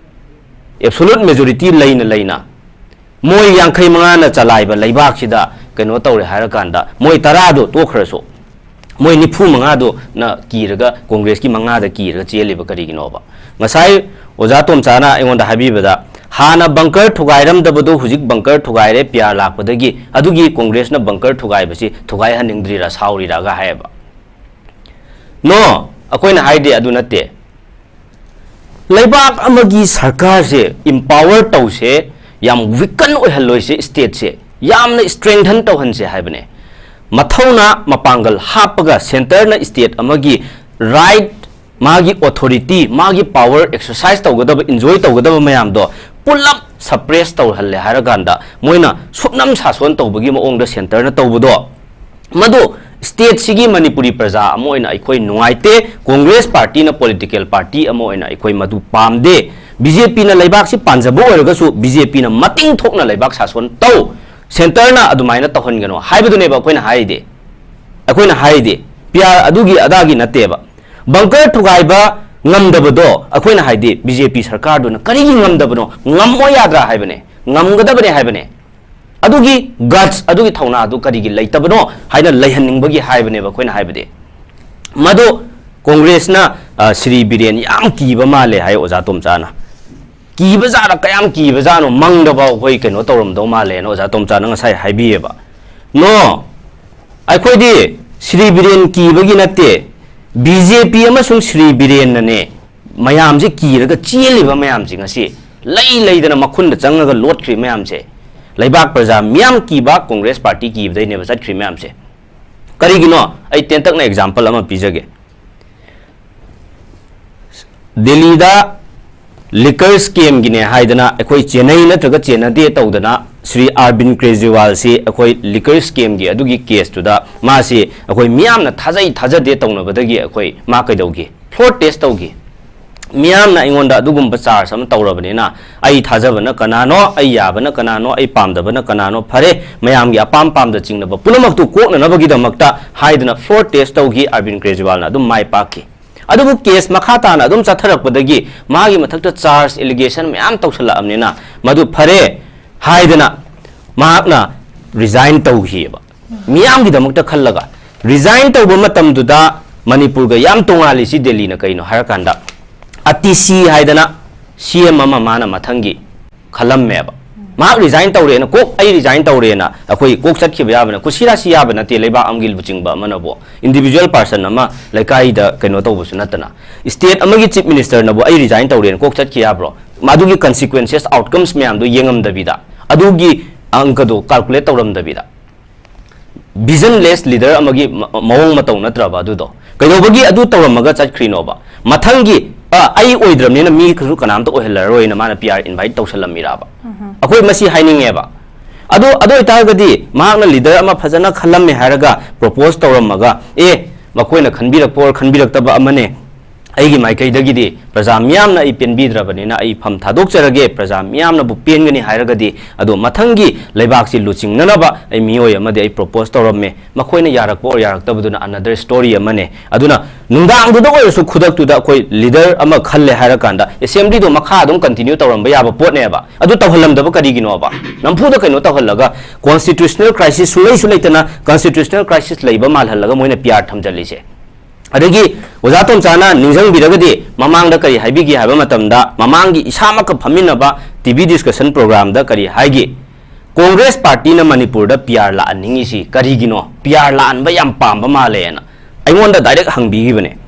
absolute majority ꯂꯩꯅ ꯂꯩꯅ ꯃꯣꯏ ꯌꯥꯡꯈꯩ ꯃꯉꯥꯅ ꯆꯂꯥꯏꯕ ꯂꯩꯕꯥꯛꯁꯤꯗ ꯀꯩꯅꯣ ꯇꯧꯔꯦ ꯍꯥꯏꯔꯀꯥꯟꯗ, ꯃꯣꯏ ꯇꯔꯥꯗꯣ ꯇꯣꯛꯈ꯭ꯔꯁꯨ, ꯃꯣꯏ ꯅꯤꯐꯨ ꯃꯉꯥꯗꯨꯅ ꯀꯤꯔꯒ, ꯀꯣꯡꯒ꯭ꯔꯦꯁꯀꯤ ꯃꯉꯥꯗ ꯀꯤꯔꯒ ꯆꯦꯜꯂꯤꯕ ꯀꯔꯤꯒꯤꯅꯣꯕ? ꯉꯁꯥꯏ ꯑꯣꯖꯥ ꯇꯣꯝꯆꯥꯅ ꯑꯩꯉꯣꯟꯗ ꯍꯥꯏꯕꯤꯕꯗ, ꯍꯥꯟꯅ ꯕꯪꯀꯔ ꯊꯨꯒꯥꯏꯔꯝꯗꯕꯗꯨ ꯍꯧꯖꯤꯛ ꯕꯪꯀꯔ ꯊꯨꯒꯥꯏꯔꯦ, ꯄꯤ ꯑꯥꯔ ꯂꯥꯛꯄꯗꯒꯤ, ꯑꯗꯨꯒꯤ ꯀꯣꯡꯒ꯭ꯔꯦꯁꯅ ꯕꯪꯀꯔ ꯊꯨꯒꯥꯏꯕꯁꯤ ꯊꯨꯒꯥꯏꯍꯟꯅꯤꯡꯗ꯭ꯔꯤꯔꯥ, ꯁꯥꯎꯔꯤꯔꯥꯒ ꯍꯥꯏꯌꯦꯕ꯫ No, ꯑꯩꯈꯣꯏꯅ ꯍꯥꯏꯗꯤ ꯑꯗꯨ ꯅꯠꯇꯦ꯫ ꯂꯩꯕꯥꯛ ꯑꯃꯒꯤ ꯁꯔꯀꯥꯔꯁꯦ empower ꯇꯧꯁꯦ, ꯌꯥꯝ weaken ꯑꯣꯏꯍꯜꯂꯣꯏꯁꯦ, stateꯁꯦ ꯌꯥꯝꯅ strengthen ꯇꯧꯍꯟꯁꯦ ꯍꯥꯏꯕꯅꯦ꯫ ꯃꯊꯧꯅꯥ ꯃꯄꯥꯡꯒꯜ ꯍꯥꯞꯄꯒ centreꯅ state ꯑꯃꯒꯤ right, ꯃꯥꯒꯤ authority, ꯃꯥꯒꯤ power exercise ꯇꯧꯒꯗꯕ, enjoy ꯇꯧꯒꯗꯕ ꯃꯌꯥꯝꯗꯣ ꯄꯨꯂꯞ suppress ꯇꯧꯍꯜꯂꯦ ꯍꯥꯏꯔꯀꯥꯟꯗ, ꯃꯣꯏꯅ ꯁꯨꯞꯅꯝ ꯁꯥꯁꯣꯟ ꯇꯧꯕꯒꯤ ꯃꯑꯣꯡꯗ centreꯅ ꯇꯧꯕꯗꯣ, ꯃꯗꯨ stateꯁꯤꯒꯤ ꯃꯅꯤꯄꯨꯔꯤ ꯄ꯭ꯔꯖꯥ ꯑꯃ ꯑꯣꯏꯅ ꯑꯩꯈꯣꯏ ꯅꯨꯡꯉꯥꯏꯇꯦ꯫ ꯀꯣꯡꯒ꯭ꯔꯦꯁ partyꯅ political party ꯑꯃ ꯑꯣꯏꯅ ꯑꯩꯈꯣꯏ ꯃꯗꯨ ꯄꯥꯝꯗꯦ꯫ BJPꯅ ꯂꯩꯕꯥꯛꯁꯤ ꯄꯥꯟꯖꯕ ꯑꯣꯏꯔꯒꯁꯨ, BJPꯅ ꯃꯇꯤꯡ ꯊꯣꯛꯅ ꯂꯩꯕꯥꯛ ꯁꯥꯁꯣꯟ ꯇꯧ, centreꯅ ꯑꯗꯨꯃꯥꯏꯅ ꯇꯧꯍꯟꯒꯅꯣ ꯍꯥꯏꯕꯗꯨꯅꯦꯕ ꯑꯩꯈꯣꯏꯅ ꯍꯥꯏꯔꯤꯗꯤ꯫ ꯑꯩꯈꯣꯏꯅ ꯍꯥꯏꯔꯤꯗꯤ ꯄꯤ ꯑꯥꯔ ꯑꯗꯨꯒꯤ ꯑꯗꯥꯒꯤ ꯅꯠꯇꯦꯕ꯫ ꯕꯪꯀꯔ ꯊꯨꯒꯥꯏꯕ ꯉꯝꯗꯕꯗꯣ ꯑꯩꯈꯣꯏꯅ ꯍꯥꯏꯗꯤ, BJP ꯁꯔꯀꯥꯔꯗꯨꯅ ꯀꯔꯤꯒꯤ ꯉꯝꯗꯕꯅꯣ? ꯉꯝꯃꯣ ꯌꯥꯗ꯭ꯔꯥ ꯍꯥꯏꯕꯅꯦ, ꯉꯝꯒꯗꯕꯅꯦ ꯍꯥꯏꯕꯅꯦ꯫ ꯑꯗꯨꯒꯤ guts, ꯑꯗꯨꯒꯤ ꯊꯧꯅꯥ ꯑꯗꯨ ꯀꯔꯤꯒꯤ ꯂꯩꯇꯕꯅꯣ ꯍꯥꯏꯅ ꯂꯩꯍꯟꯅꯤꯡꯕꯒꯤ ꯍꯥꯏꯕꯅꯦꯕ ꯑꯩꯈꯣꯏꯅ ꯍꯥꯏꯕꯗꯤ꯫ ꯃꯗꯣ ꯀꯣꯡꯒ꯭ꯔꯦꯁꯅ, ꯑ, ꯁ꯭ꯔꯤ ꯕꯤꯔꯦꯟ ꯌꯥꯝ ꯀꯤꯕ ꯃꯥꯜꯂꯦ ꯍꯥꯏ ꯑꯣꯖꯥ ꯇꯣꯝꯆꯥꯅ꯫ ꯀꯤꯕ ꯖꯥꯠꯂ, ꯀꯌꯥꯝ ꯀꯤꯕ ꯖꯥꯠꯅꯣ? ꯃꯪꯗꯐꯥꯎ ꯑꯩꯈꯣꯏ ꯀꯩꯅꯣ ꯇꯧꯔꯝꯗꯧ ꯃꯥꯜꯂꯦꯅ ꯑꯣꯖꯥ ꯇꯣꯝꯆꯥꯅ ꯉꯁꯥꯏ ꯍꯥꯏꯕꯤꯌꯦꯕ꯫ No, ꯑꯩꯈꯣꯏꯗꯤ ꯁ꯭ꯔꯤ ꯕꯤꯔꯦꯟ ꯀꯤꯕꯒꯤ ꯅꯠꯇꯦ, BJP ꯑꯃꯁꯨꯡ ꯁ꯭ꯔꯤ ꯕꯤꯔꯦꯟꯅꯅꯦ ꯃꯌꯥꯝꯁꯦ ꯀꯤꯔꯒ ꯆꯦꯜꯂꯤꯕ ꯃꯌꯥꯝꯁꯦ, ꯉꯁꯤ ꯂꯩ ꯂꯩꯗꯅ ꯃꯈꯨꯟꯗ ꯆꯪꯉꯒ ꯂꯣꯠꯈ꯭ꯔꯤ ꯃꯌꯥꯝꯁꯦ꯫ ꯂꯩꯕꯥꯛ ꯄ꯭ꯔꯖꯥ ꯃꯤꯌꯥꯝ ꯀꯤꯕ ꯀꯣꯡꯒ꯭ꯔꯦꯁ party ꯀꯤꯕꯗꯩꯅꯦꯕ ꯆꯠꯈ꯭ꯔꯤ ꯃꯌꯥꯝꯁꯦ꯫ ꯀꯔꯤꯒꯤꯅꯣ? ꯑꯩ ꯇꯦꯟꯇꯛꯅ example ꯑꯃ ꯄꯤꯖꯒꯦ꯫ ꯗꯦꯜꯂꯤꯗ liquor scamꯒꯤꯅꯦ ꯍꯥꯏꯗꯅ ꯑꯩꯈꯣꯏ ꯆꯦꯟꯅꯩ ꯅꯠꯇ꯭ꯔꯒ ꯆꯦꯟꯅꯗꯦ ꯇꯧꯗꯅ ꯁ꯭ꯔꯤ ꯑꯔꯕꯤꯟ ꯀꯦꯖ꯭ꯔꯤꯋꯥꯜꯁꯤ ꯑꯩꯈꯣꯏ liquor scamꯒꯤ ꯑꯗꯨꯒꯤ caseꯇꯨꯗ ꯃꯥꯁꯤ ꯑꯩꯈꯣꯏ ꯃꯤꯌꯥꯝꯅ ꯊꯥꯖꯩ ꯊꯥꯖꯗꯦ ꯇꯧꯅꯕꯗꯒꯤ ꯑꯩꯈꯣꯏ ꯃꯥ ꯀꯩꯗꯧꯒꯦ? Floor test ꯇꯧꯈꯤ꯫ ꯃꯤꯌꯥꯝꯅ ꯑꯩꯉꯣꯟꯗ ꯑꯗꯨꯒꯨꯝꯕ charge ꯑꯃ ꯇꯧꯔꯕꯅꯤꯅ, ꯑꯩ ꯊꯥꯖꯕꯅ ꯀꯅꯥꯅꯣ, ꯑꯩ ꯌꯥꯕꯅ ꯀꯅꯥꯅꯣ, ꯑꯩ ꯄꯥꯝꯗꯕꯅ ꯀꯅꯥꯅꯣ, ꯐꯔꯦ, ꯃꯌꯥꯝꯒꯤ ꯑꯄꯥꯝ ꯄꯥꯝꯗ ꯆꯤꯡꯅꯕ ꯄꯨꯝꯅꯃꯛꯇꯨ ꯀꯣꯛꯅꯅꯕꯒꯤꯗꯃꯛꯇ ꯍꯥꯏꯗꯅ floor test ꯇꯧꯈꯤ꯫ ꯑꯔꯕꯤꯟ ꯀꯦꯖ꯭ꯔꯤꯋꯥꯜꯅ ꯑꯗꯨꯝ ꯃꯥꯏ ꯄꯥꯛꯈꯤ꯫ ꯑꯗꯨꯕꯨ case ꯃꯈꯥ ꯇꯥꯅ ꯑꯗꯨꯝ ꯆꯠꯊꯔꯛꯄꯗꯒꯤ ꯃꯥꯒꯤ ꯃꯊꯛꯇ charge, allegation ꯃꯌꯥꯝ ꯇꯧꯁꯜꯂꯛꯑꯕꯅꯤꯅ, ꯃꯗꯨ ꯐꯔꯦ, ꯍꯥꯏꯗꯅ ꯃꯍꯥꯛꯅ resign ꯇꯧꯈꯤꯑꯕ꯫ ꯃꯤꯌꯥꯝꯒꯤꯗꯃꯛꯇ ꯈꯜꯂꯒ resign ꯇꯧꯕ ꯃꯇꯝꯗꯨꯗ ꯃꯅꯤꯄꯨꯔꯒ ꯌꯥꯝ ꯇꯣꯉꯥꯜꯂꯤꯁꯤ ꯗꯦꯜꯂꯤꯅ ꯀꯩꯅꯣ ꯍꯥꯏꯔꯀꯥꯟꯗ, ꯑꯇꯤꯁꯤ ꯍꯥꯏꯗꯅ C M ꯑꯃ ꯃꯥꯅ ꯃꯊꯪꯒꯤ ꯈꯜꯂꯝꯃꯦꯕ꯫ ꯃꯍꯥꯛ resign ꯇꯧꯔꯦꯅ, ꯀꯣꯛ ꯑꯩ resign ꯇꯧꯔꯦꯅ ꯑꯩꯈꯣꯏ ꯀꯣꯛ ꯆꯠꯈꯤꯕ ꯌꯥꯕꯅ, ꯀꯨꯁꯤꯔꯥꯁꯤ ꯌꯥꯕ ꯅꯠꯇꯦ ꯂꯩꯕꯥꯛ ꯑꯃꯒꯤ ꯂꯨꯆꯤꯡꯕ ꯑꯃꯅꯕꯨ, individual person ꯑꯃ ꯂꯩꯀꯥꯏꯗ ꯀꯩꯅꯣ ꯇꯧꯕꯁꯨ ꯅꯠꯇꯅ꯫ State ꯑꯃꯒꯤ Chief Ministerꯅꯕꯨ "ꯑꯩ resign ꯇꯧꯔꯦꯅ" ꯀꯣꯛ ꯆꯠꯈꯤ ꯌꯥꯕ꯭ꯔꯣ? ꯃꯗꯨꯒꯤ consequences, outcomes ꯃꯌꯥꯝꯗꯣ ꯌꯦꯡꯉꯝꯗꯕꯤꯗ, ꯑꯗꯨꯒꯤ ꯑꯪꯀꯗꯣ calculate ꯇꯧꯔꯝꯗꯕꯤꯗ, visionless leader ꯑꯃꯒꯤ ꯃ-, ꯃꯑꯣꯡ ꯃꯇꯧ ꯅꯠꯇ꯭ꯔꯕ ꯑꯗꯨꯗꯣ? ꯀꯩꯗꯧꯕꯒꯤ ꯑꯗꯨ ꯇꯧꯔꯝꯃꯒ ꯆꯠꯈ꯭ꯔꯤꯅꯣꯕ? ꯃꯊꯪꯒꯤ, "ꯑ, ꯑꯩ ꯑꯣꯏꯗ꯭ꯔꯕꯅꯤꯅ ꯃꯤ ꯀꯩꯁꯨ ꯀꯅꯥꯝꯇ ꯑꯣꯏꯍꯜꯂꯔꯣꯏꯅ" ꯃꯥꯅ P R invite ꯇꯧꯁꯜꯂꯝꯃꯤꯔꯕ? ꯑꯩꯈꯣꯏ ꯃꯁꯤ ꯍꯥꯏꯅꯤꯡꯉꯦꯕ꯫ ꯑꯗꯨ, ꯑꯗꯨ ꯑꯣꯏꯇꯥꯔꯒꯗꯤ ꯃꯍꯥꯛꯅ leader ꯑꯃ ꯐꯖꯅ ꯈꯜꯂꯝꯃꯦ ꯍꯥꯏꯔꯒ, propose ꯇꯧꯔꯝꯃꯒ, "ꯑꯦ, ꯃꯈꯣꯏꯅ ꯈꯟꯕꯤꯔꯛꯄ or ꯈꯟꯕꯤꯔꯛꯇꯕ ꯑꯃꯅꯦ, ꯑꯩꯒꯤ ꯃꯥꯏꯀꯩꯗꯒꯤꯗꯤ ꯄ꯭ꯔꯖꯥ ꯃꯤꯌꯥꯝꯅ ꯑꯩ ꯄꯦꯟꯕꯤꯗ꯭ꯔꯕꯅꯤꯅ ꯑꯩ ꯐꯝ ꯊꯥꯗꯣꯛꯆꯔꯒꯦ, ꯄ꯭ꯔꯖꯥ ꯃꯤꯌꯥꯝꯅꯕꯨ ꯄꯦꯟꯒꯅꯤ ꯍꯥꯏꯔꯒꯗꯤ, ꯑꯗꯣ ꯃꯊꯪꯒꯤ ꯂꯩꯕꯥꯛꯁꯤ ꯂꯨꯆꯤꯡꯅꯅꯕ ꯑꯩ ꯃꯤꯑꯣꯏ ꯑꯃꯗꯤ ꯑꯩ propose ꯇꯧꯔꯝꯃꯦ, ꯃꯈꯣꯏꯅ ꯌꯥꯔꯛꯄ or ꯌꯥꯔꯛꯇꯕꯗꯨꯅ another story ꯑꯃꯅꯦ꯫ ꯑꯗꯨꯅ ꯅꯨꯡꯗꯥꯡꯗꯨꯗ ꯑꯣꯏꯔꯁꯨ ꯈꯨꯗꯛꯇꯨꯗ ꯑꯩꯈꯣꯏ leader ꯑꯃ ꯈꯜꯂꯦ ꯍꯥꯏꯔꯀꯥꯟꯗ assemblyꯗꯣ ꯃꯈꯥ ꯑꯗꯨꯝ continue ꯇꯧꯔꯝꯕ ꯌꯥꯕ ꯄꯣꯠꯅꯦꯕ꯫ ꯑꯗꯨ ꯇꯧꯍꯜꯂꯝꯗꯕ ꯀꯔꯤꯒꯤꯅꯣꯕ? ꯅꯝꯐꯨꯗ ꯀꯩꯅꯣ ꯇꯧꯍꯜꯂꯒ constitutional crisis ꯁꯨꯡꯂꯩꯁꯨ ꯂꯩꯇꯅ constitutional crisis ꯂꯩꯕ ꯃꯥꯜꯍꯜꯂꯒ ꯃꯣꯏꯅ P R ꯊꯝꯖꯜꯂꯤꯁꯦ꯫ ꯑꯗꯒꯤ ꯑꯣꯖꯥ ꯇꯣꯝꯆꯥꯅ ꯅꯤꯡꯁꯤꯡꯕꯤꯔꯒꯗꯤ, ꯃꯃꯥꯡꯗ ꯀꯔꯤ ꯍꯥꯏꯕꯤꯒꯦ ꯍꯥꯏꯕ ꯃꯇꯝꯗ, ꯃꯃꯥꯡꯒꯤ ꯏꯁꯥꯃꯛꯀ ꯐꯝꯃꯤꯟꯅꯕ T V discussion programꯗ ꯀꯔꯤ ꯍꯥꯏꯒꯦ? "ꯀꯣꯡꯒ꯭ꯔꯦꯁ ꯄꯥꯔꯇꯤꯅ ꯃꯅꯤꯄꯨꯔꯗ P R ꯂꯥꯛꯍꯟꯅꯤꯡꯉꯤꯁꯤ ꯀꯔꯤꯒꯤꯅꯣ? P R ꯂꯥꯛꯍꯟꯕ ꯌꯥꯝ ꯄꯥꯝꯕ ꯃꯥꯜꯂꯦꯅ" ꯑꯩꯉꯣꯟꯗ direct ꯍꯪꯕꯤꯈꯤꯕꯅꯦ꯫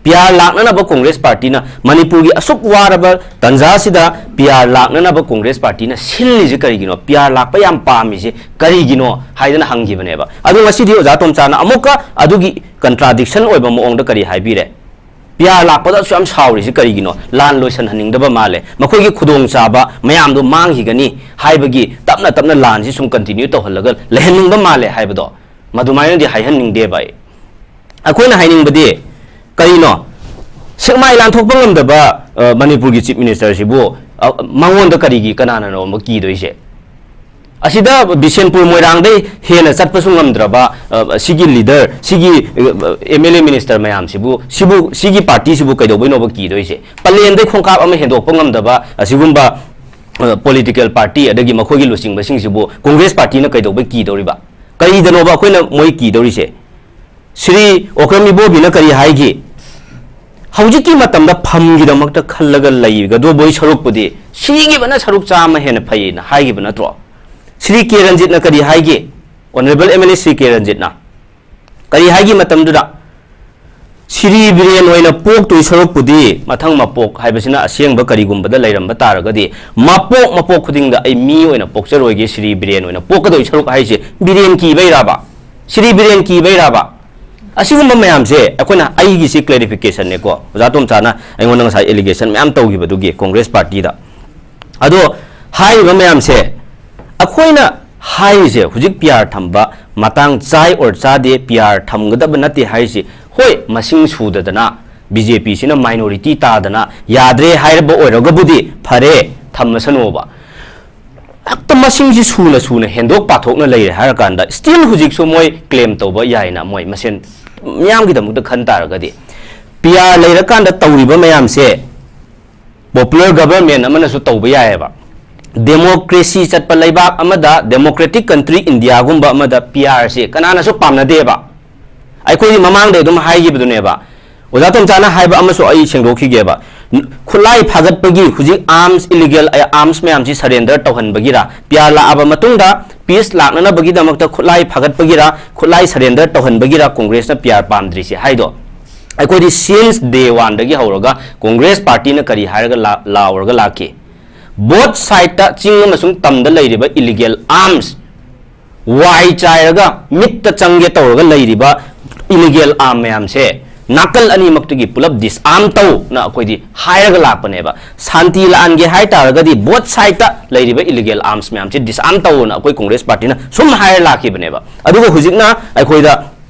P R ꯂꯥꯛꯅꯅꯕ ꯀꯣꯡꯒ꯭ꯔꯦꯁ ꯄꯥꯔꯇꯤꯅ, ꯃꯅꯤꯄꯨꯔꯒꯤ ꯑꯁꯨꯛ ꯋꯥꯔꯕ ꯇꯥꯟꯖꯥꯁꯤꯗ P R ꯂꯥꯛꯅꯅꯕ ꯀꯣꯡꯒ꯭ꯔꯦꯁ ꯄꯥꯔꯇꯤꯅ ꯁꯤꯜꯂꯤꯁꯤ ꯀꯔꯤꯒꯤꯅꯣ? P R ꯂꯥꯛꯄ ꯌꯥꯝ ꯄꯥꯝꯃꯤꯁꯤ ꯀꯔꯤꯒꯤꯅꯣ ꯍꯥꯏꯗꯅ ꯍꯪꯈꯤꯕꯅꯦꯕ꯫ ꯑꯗꯣ ꯉꯁꯤꯗꯤ ꯑꯣꯖꯥ ꯇꯣꯝꯆꯥꯅ ꯑꯃꯨꯛꯀ ꯑꯗꯨꯒꯤ contradiction ꯑꯣꯏꯕ ꯃꯑꯣꯡꯗ ꯀꯔꯤ ꯍꯥꯏꯕꯤꯔꯦ? P R ꯂꯥꯛꯄꯗ ꯑꯁꯨꯛ ꯌꯥꯝ ꯁꯥꯎꯔꯤꯁꯤ ꯀꯔꯤꯒꯤꯅꯣ? ꯂꯥꯟ ꯂꯣꯏꯁꯤꯟꯍꯟꯅꯤꯡꯗꯕ ꯃꯥꯜꯂꯦ, ꯃꯈꯣꯏꯒꯤ ꯈꯨꯗꯣꯡꯆꯥꯕ ꯃꯌꯥꯝꯗꯣ ꯃꯥꯡꯈꯤꯒꯅꯤ ꯍꯥꯏꯕꯒꯤ ꯇꯞꯅ ꯇꯞꯅ ꯂꯥꯟꯁꯤ ꯁꯨꯝ continue ꯇꯧꯍꯜꯂꯒ ꯂꯩꯍꯟꯅꯤꯡꯕ ꯃꯥꯜꯂꯦ ꯍꯥꯏꯕꯗꯣ, ꯃꯗꯨꯃꯥꯏꯅꯗꯤ ꯍꯥꯏꯍꯟꯅꯤꯡꯗꯦꯕ ꯑꯩ꯫ ꯑꯩꯈꯣꯏꯅ ꯍꯥꯏꯅꯤꯡꯕꯗꯤ ꯀꯔꯤꯅꯣ? ꯁꯦꯛꯃꯥꯏ ꯂꯥꯟꯊꯣꯛꯄ ꯉꯝꯗꯕ, ꯑ, ꯃꯅꯤꯄꯨꯔꯒꯤ Chief Ministerꯁꯤꯕꯨ, ꯑ, ꯃꯉꯣꯟꯗ ꯀꯔꯤꯒꯤ, ꯀꯅꯥꯅꯅꯣ ꯑꯃ ꯀꯤꯗꯣꯏꯁꯦ? ꯑꯁꯤꯗ ꯕꯤꯁꯦꯟꯄꯨꯔ ꯃꯣꯏꯔꯥꯡꯗꯩ ꯍꯦꯟꯅ ꯆꯠꯄꯁꯨ ꯉꯝꯗ꯭ꯔꯕ, ꯑ, ꯁꯤꯒꯤ leader, ꯁꯤꯒꯤ, ꯑ, M L A minister ꯃꯌꯥꯝꯁꯤꯕꯨ, ꯁꯤꯕꯨ, ꯁꯤꯒꯤ ꯄꯥꯔꯇꯤꯁꯤꯕꯨ ꯀꯩꯗꯧꯕꯩꯅꯣꯕ ꯀꯤꯗꯣꯏꯁꯦ? ꯄꯂꯦꯟꯗꯩ ꯈꯣꯡꯀꯥꯞ ꯑꯃ ꯍꯦꯟꯗꯣꯛꯄ ꯉꯝꯗꯕ ꯑꯁꯤꯒꯨꯝꯕ ꯄꯣꯂꯤꯇꯤꯀꯦꯜ ꯄꯥꯔꯇꯤ ꯑꯗꯒꯤ ꯃꯈꯣꯏꯒꯤ ꯂꯨꯆꯤꯡꯕꯁꯤꯡꯁꯤꯕꯨ ꯀꯣꯡꯒ꯭ꯔꯦꯁ ꯄꯥꯔꯇꯤꯅ ꯀꯩꯗꯧꯕꯩ ꯀꯤꯗꯧꯔꯤꯕ? ꯀꯔꯤꯗꯅꯣꯕ ꯑꯩꯈꯣꯏꯅ ꯃꯣꯏ ꯀꯤꯗꯧꯔꯤꯁꯦ? ꯁ꯭ꯔꯤ ꯑꯣꯀ꯭ꯔꯝ ꯏꯕꯣꯕꯤꯅ ꯀꯔꯤ ꯍꯥꯏꯒꯦ? "ꯍꯧꯖꯤꯛꯀꯤ ꯃꯇꯝꯗ ꯐꯝꯒꯤꯗꯃꯛꯇ ꯈꯜꯂꯒ ꯂꯩꯒꯗꯧꯕꯒꯤ ꯁꯔꯨꯛꯄꯨꯗꯤ ꯁꯤꯈꯤꯕꯅ ꯁꯔꯨꯛ ꯆꯥꯝꯃ ꯍꯦꯟꯅ ꯐꯩꯅ" ꯍꯥꯏꯈꯤꯕ ꯅꯠꯇ꯭ꯔꯣ? ꯁ꯭ꯔꯤ ꯀꯦ ꯔꯟꯖꯤꯠꯅ ꯀꯔꯤ ꯍꯥꯏꯒꯦ? Honourable M L A Shri K ꯔꯟꯖꯤꯠꯅ ꯀꯔꯤ ꯍꯥꯏꯒꯤ ꯃꯇꯝꯗꯨꯗ? "ꯁꯤꯔꯤ ꯕꯤꯔꯦꯟ ꯑꯣꯏꯅ ꯄꯣꯛꯇꯣꯏ ꯁꯔꯨꯛꯄꯨꯗꯤ" — ꯃꯊꯪ ꯃꯄꯣꯛ ꯍꯥꯏꯕꯁꯤꯅ ꯑꯁꯦꯡꯕ ꯀꯔꯤꯒꯨꯝꯕꯗ ꯂꯩꯔꯝꯕ ꯇꯥꯔꯒꯗꯤ, "ꯃꯄꯣꯛ ꯃꯄꯣꯛ ꯈꯨꯗꯤꯡꯗ ꯑꯩ ꯃꯤ ꯑꯣꯏꯅ ꯄꯣꯛꯆꯔꯣꯏꯒꯦ, ꯁꯤꯔꯤ ꯕꯤꯔꯦꯟ ꯑꯣꯏꯅ ꯄꯣꯛꯀꯗꯣꯏ ꯁꯔꯨꯛ" ꯍꯥꯏꯁꯦ ꯕꯤꯔꯦꯟ ꯀꯤꯕꯩꯔꯕ? ꯁꯤꯔꯤ ꯕꯤꯔꯦꯟ ꯀꯤꯕꯩꯔꯕ? ꯑꯁꯤꯒꯨꯝꯕ ꯃꯌꯥꯝꯁꯦ ꯑꯩꯈꯣꯏꯅ, ꯑꯩꯒꯤꯁꯤ ꯀ꯭ꯂꯦꯔꯤꯐꯤꯀꯦꯁꯟꯅꯦꯀꯣ, ꯑꯣꯖꯥ ꯇꯣꯝꯆꯥꯅ ꯑꯩꯉꯣꯟꯗ ꯉꯁꯥꯏ ꯑꯦꯂꯤꯒꯦꯁꯟ ꯃꯌꯥꯝ ꯇꯧꯈꯤꯕꯗꯨꯒꯤ ꯀꯣꯡꯒ꯭ꯔꯦꯁ ꯄꯥꯔꯇꯤꯗ꯫ ꯑꯗꯣ ꯍꯥꯏꯔꯤꯕ ꯃꯌꯥꯝꯁꯦ, ꯑꯩꯈꯣꯏꯅ ꯍꯥꯏꯔꯤꯁꯦ ꯍꯧꯖꯤꯛ ꯄꯤ ꯑꯥꯔ ꯊꯝꯕ ꯃꯇꯥꯡ ꯆꯥꯏ ꯑꯣꯔ ꯆꯥꯗꯦ, ꯄꯤ ꯑꯥꯔ ꯊꯝꯒꯗꯕ ꯅꯠꯇꯦ ꯍꯥꯏꯔꯤꯁꯤ, ꯍꯣꯏ, ꯃꯁꯤꯡ ꯁꯨꯗꯗꯅ ꯕꯤ ꯖꯦ ꯄꯤꯁꯤꯅ ꯃꯥꯏꯅꯣꯔꯤꯇꯤ ꯇꯥꯗꯅ ꯌꯥꯗ꯭ꯔꯦ ꯍꯥꯏꯔꯕ ꯑꯣꯏꯔꯒꯕꯨꯗꯤ ꯐꯔꯦ, ꯊꯝꯃꯁꯅꯨꯕ꯫ ꯍꯦꯛꯇ ꯃꯁꯤꯡꯁꯤ ꯁꯨꯅ ꯁꯨꯅ ꯍꯦꯟꯗꯣꯛ ꯄꯥꯊꯣꯛꯅ ꯂꯩꯔꯦ ꯍꯥꯏꯔꯀꯥꯟꯗ, ꯁ꯭ꯇꯤꯜ ꯍꯧꯖꯤꯛꯁꯨ ꯃꯣꯏ ꯀ꯭ꯂꯦꯝ ꯇꯧꯕ ꯌꯥꯏꯅ, ꯃꯣꯏ ꯃꯁꯦꯟ ꯃꯤꯌꯥꯝꯒꯤꯗꯃꯛꯇ ꯈꯟ ꯇꯥꯔꯒꯗꯤ꯫ ꯄꯤ ꯑꯥꯔ ꯂꯩꯔꯀꯥꯟꯗ ꯇꯧꯔꯤꯕ ꯃꯌꯥꯝꯁꯦ ꯄꯣꯄꯨꯂꯔ ꯒꯕꯔꯃꯦꯟ ꯑꯃꯅꯁꯨ ꯇꯧꯕ ꯌꯥꯏꯑꯕ꯫ ꯗꯦꯃꯣꯀ꯭ꯔꯦꯁꯤ ꯆꯠꯄ ꯂꯩꯕꯥꯛ ꯑꯃꯗ, ꯗꯦꯃꯣꯀ꯭ꯔꯦꯇꯤꯛ ꯀꯟꯇ꯭ꯔꯤ ꯏꯟꯗꯤꯌꯥꯒꯨꯝꯕ ꯑꯃꯗ ꯄꯤ ꯑꯥꯔꯁꯦ ꯀꯅꯥꯅꯁꯨ ꯄꯥꯝꯅꯗꯦꯕ꯫ ꯑꯩꯈꯣꯏꯗꯤ ꯃꯃꯥꯡꯗ ꯑꯗꯨꯝ ꯍꯥꯏꯈꯤꯕꯗꯨꯅꯦꯕ꯫ ꯑꯣꯖꯥ ꯇꯣꯝꯆꯥꯅ ꯍꯥꯏꯕ ꯑꯃꯁꯨ ꯑꯩ ꯁꯦꯡꯗꯣꯛꯈꯤꯒꯦꯕ꯫ ꯈꯨꯠꯂꯥꯏ ꯐꯥꯒꯠꯄꯒꯤ ꯍꯧꯖꯤꯛ ꯑꯥꯔꯝꯁ, ꯏꯂꯤꯒꯦꯜ ꯑꯥꯔꯝꯁ ꯃꯌꯥꯝꯁꯤ ꯁꯔꯦꯟꯗꯔ ꯇꯧꯍꯟꯕꯒꯤꯔ, ꯄꯤ ꯑꯥꯔ ꯂꯥꯛꯑꯕ ꯃꯇꯨꯡꯗ ꯄꯤꯁ ꯂꯥꯛꯅꯅꯕꯒꯤꯗꯃꯛꯇ ꯈꯨꯠꯂꯥꯏ ꯐꯥꯒꯠꯄꯒꯤꯔ, ꯈꯨꯠꯂꯥꯏ ꯁꯔꯦꯟꯗꯔ ꯇꯧꯍꯟꯕꯒꯤꯔ ꯀꯣꯡꯒ꯭ꯔꯦꯁꯅ ꯄꯤ ꯑꯥꯔ ꯄꯥꯝꯗ꯭ꯔꯤꯁꯦ ꯍꯥꯏꯗꯣ? ꯑꯩꯈꯣꯏꯗꯤ ꯁꯤꯟꯁ ꯗꯦ ꯋꯥꯟꯗꯒꯤ ꯍꯧꯔꯒ ꯀꯣꯡꯒ꯭ꯔꯦꯁ ꯄꯥꯔꯇꯤꯅ ꯀꯔꯤ ꯍꯥꯏꯔꯒ ꯂꯥ-, ꯂꯥꯎꯔꯒ ꯂꯥꯛꯈꯤ? ꯕꯣꯠ ꯁꯥꯏꯠꯇ ꯆꯤꯡ ꯑꯃꯁꯨꯡ ꯇꯝꯗ ꯂꯩꯔꯤꯕ ꯏꯂꯤꯒꯦꯜ ꯑꯥꯔꯝꯁ ꯋꯥꯏ ꯆꯥꯏꯔꯒ ꯃꯤꯠꯇ ꯆꯪꯒꯦ ꯇꯧꯔꯒ ꯂꯩꯔꯤꯕ ꯏꯂꯤꯒꯦꯜ ꯑꯥꯔꯝ ꯃꯌꯥꯝꯁꯦ ꯅꯥꯀꯜ ꯑꯅꯤꯃꯛꯇꯒꯤ ꯄꯨꯂꯞ ꯗꯤꯁꯑꯥꯔꯝ ꯇꯧꯅ ꯑꯩꯈꯣꯏꯗꯤ ꯍꯥꯏꯔꯒ ꯂꯥꯛꯄꯅꯦꯕ꯫ ꯁꯥꯟꯇꯤ ꯂꯥꯛꯍꯟꯒꯦ ꯍꯥꯏ ꯇꯥꯔꯒꯗꯤ ꯕꯣꯠ ꯁꯥꯏꯠꯇ ꯂꯩꯔꯤꯕ ꯏꯂꯤꯒꯦꯜ ꯑꯥꯔꯝꯁ ꯃꯌꯥꯝꯁꯦ ꯗꯤꯁꯑꯥꯔꯝ ꯇꯧꯅ ꯑꯩꯈꯣꯏ ꯀꯣꯡꯒ꯭ꯔꯦꯁ ꯄꯥꯔꯇꯤꯅ ꯁꯨꯝ ꯍꯥꯏꯔ ꯂꯥꯛꯈꯤꯕꯅꯦꯕ꯫ ꯑꯗꯨꯒ ꯍꯧꯖꯤꯛꯅ ꯑꯩꯈꯣꯏꯗ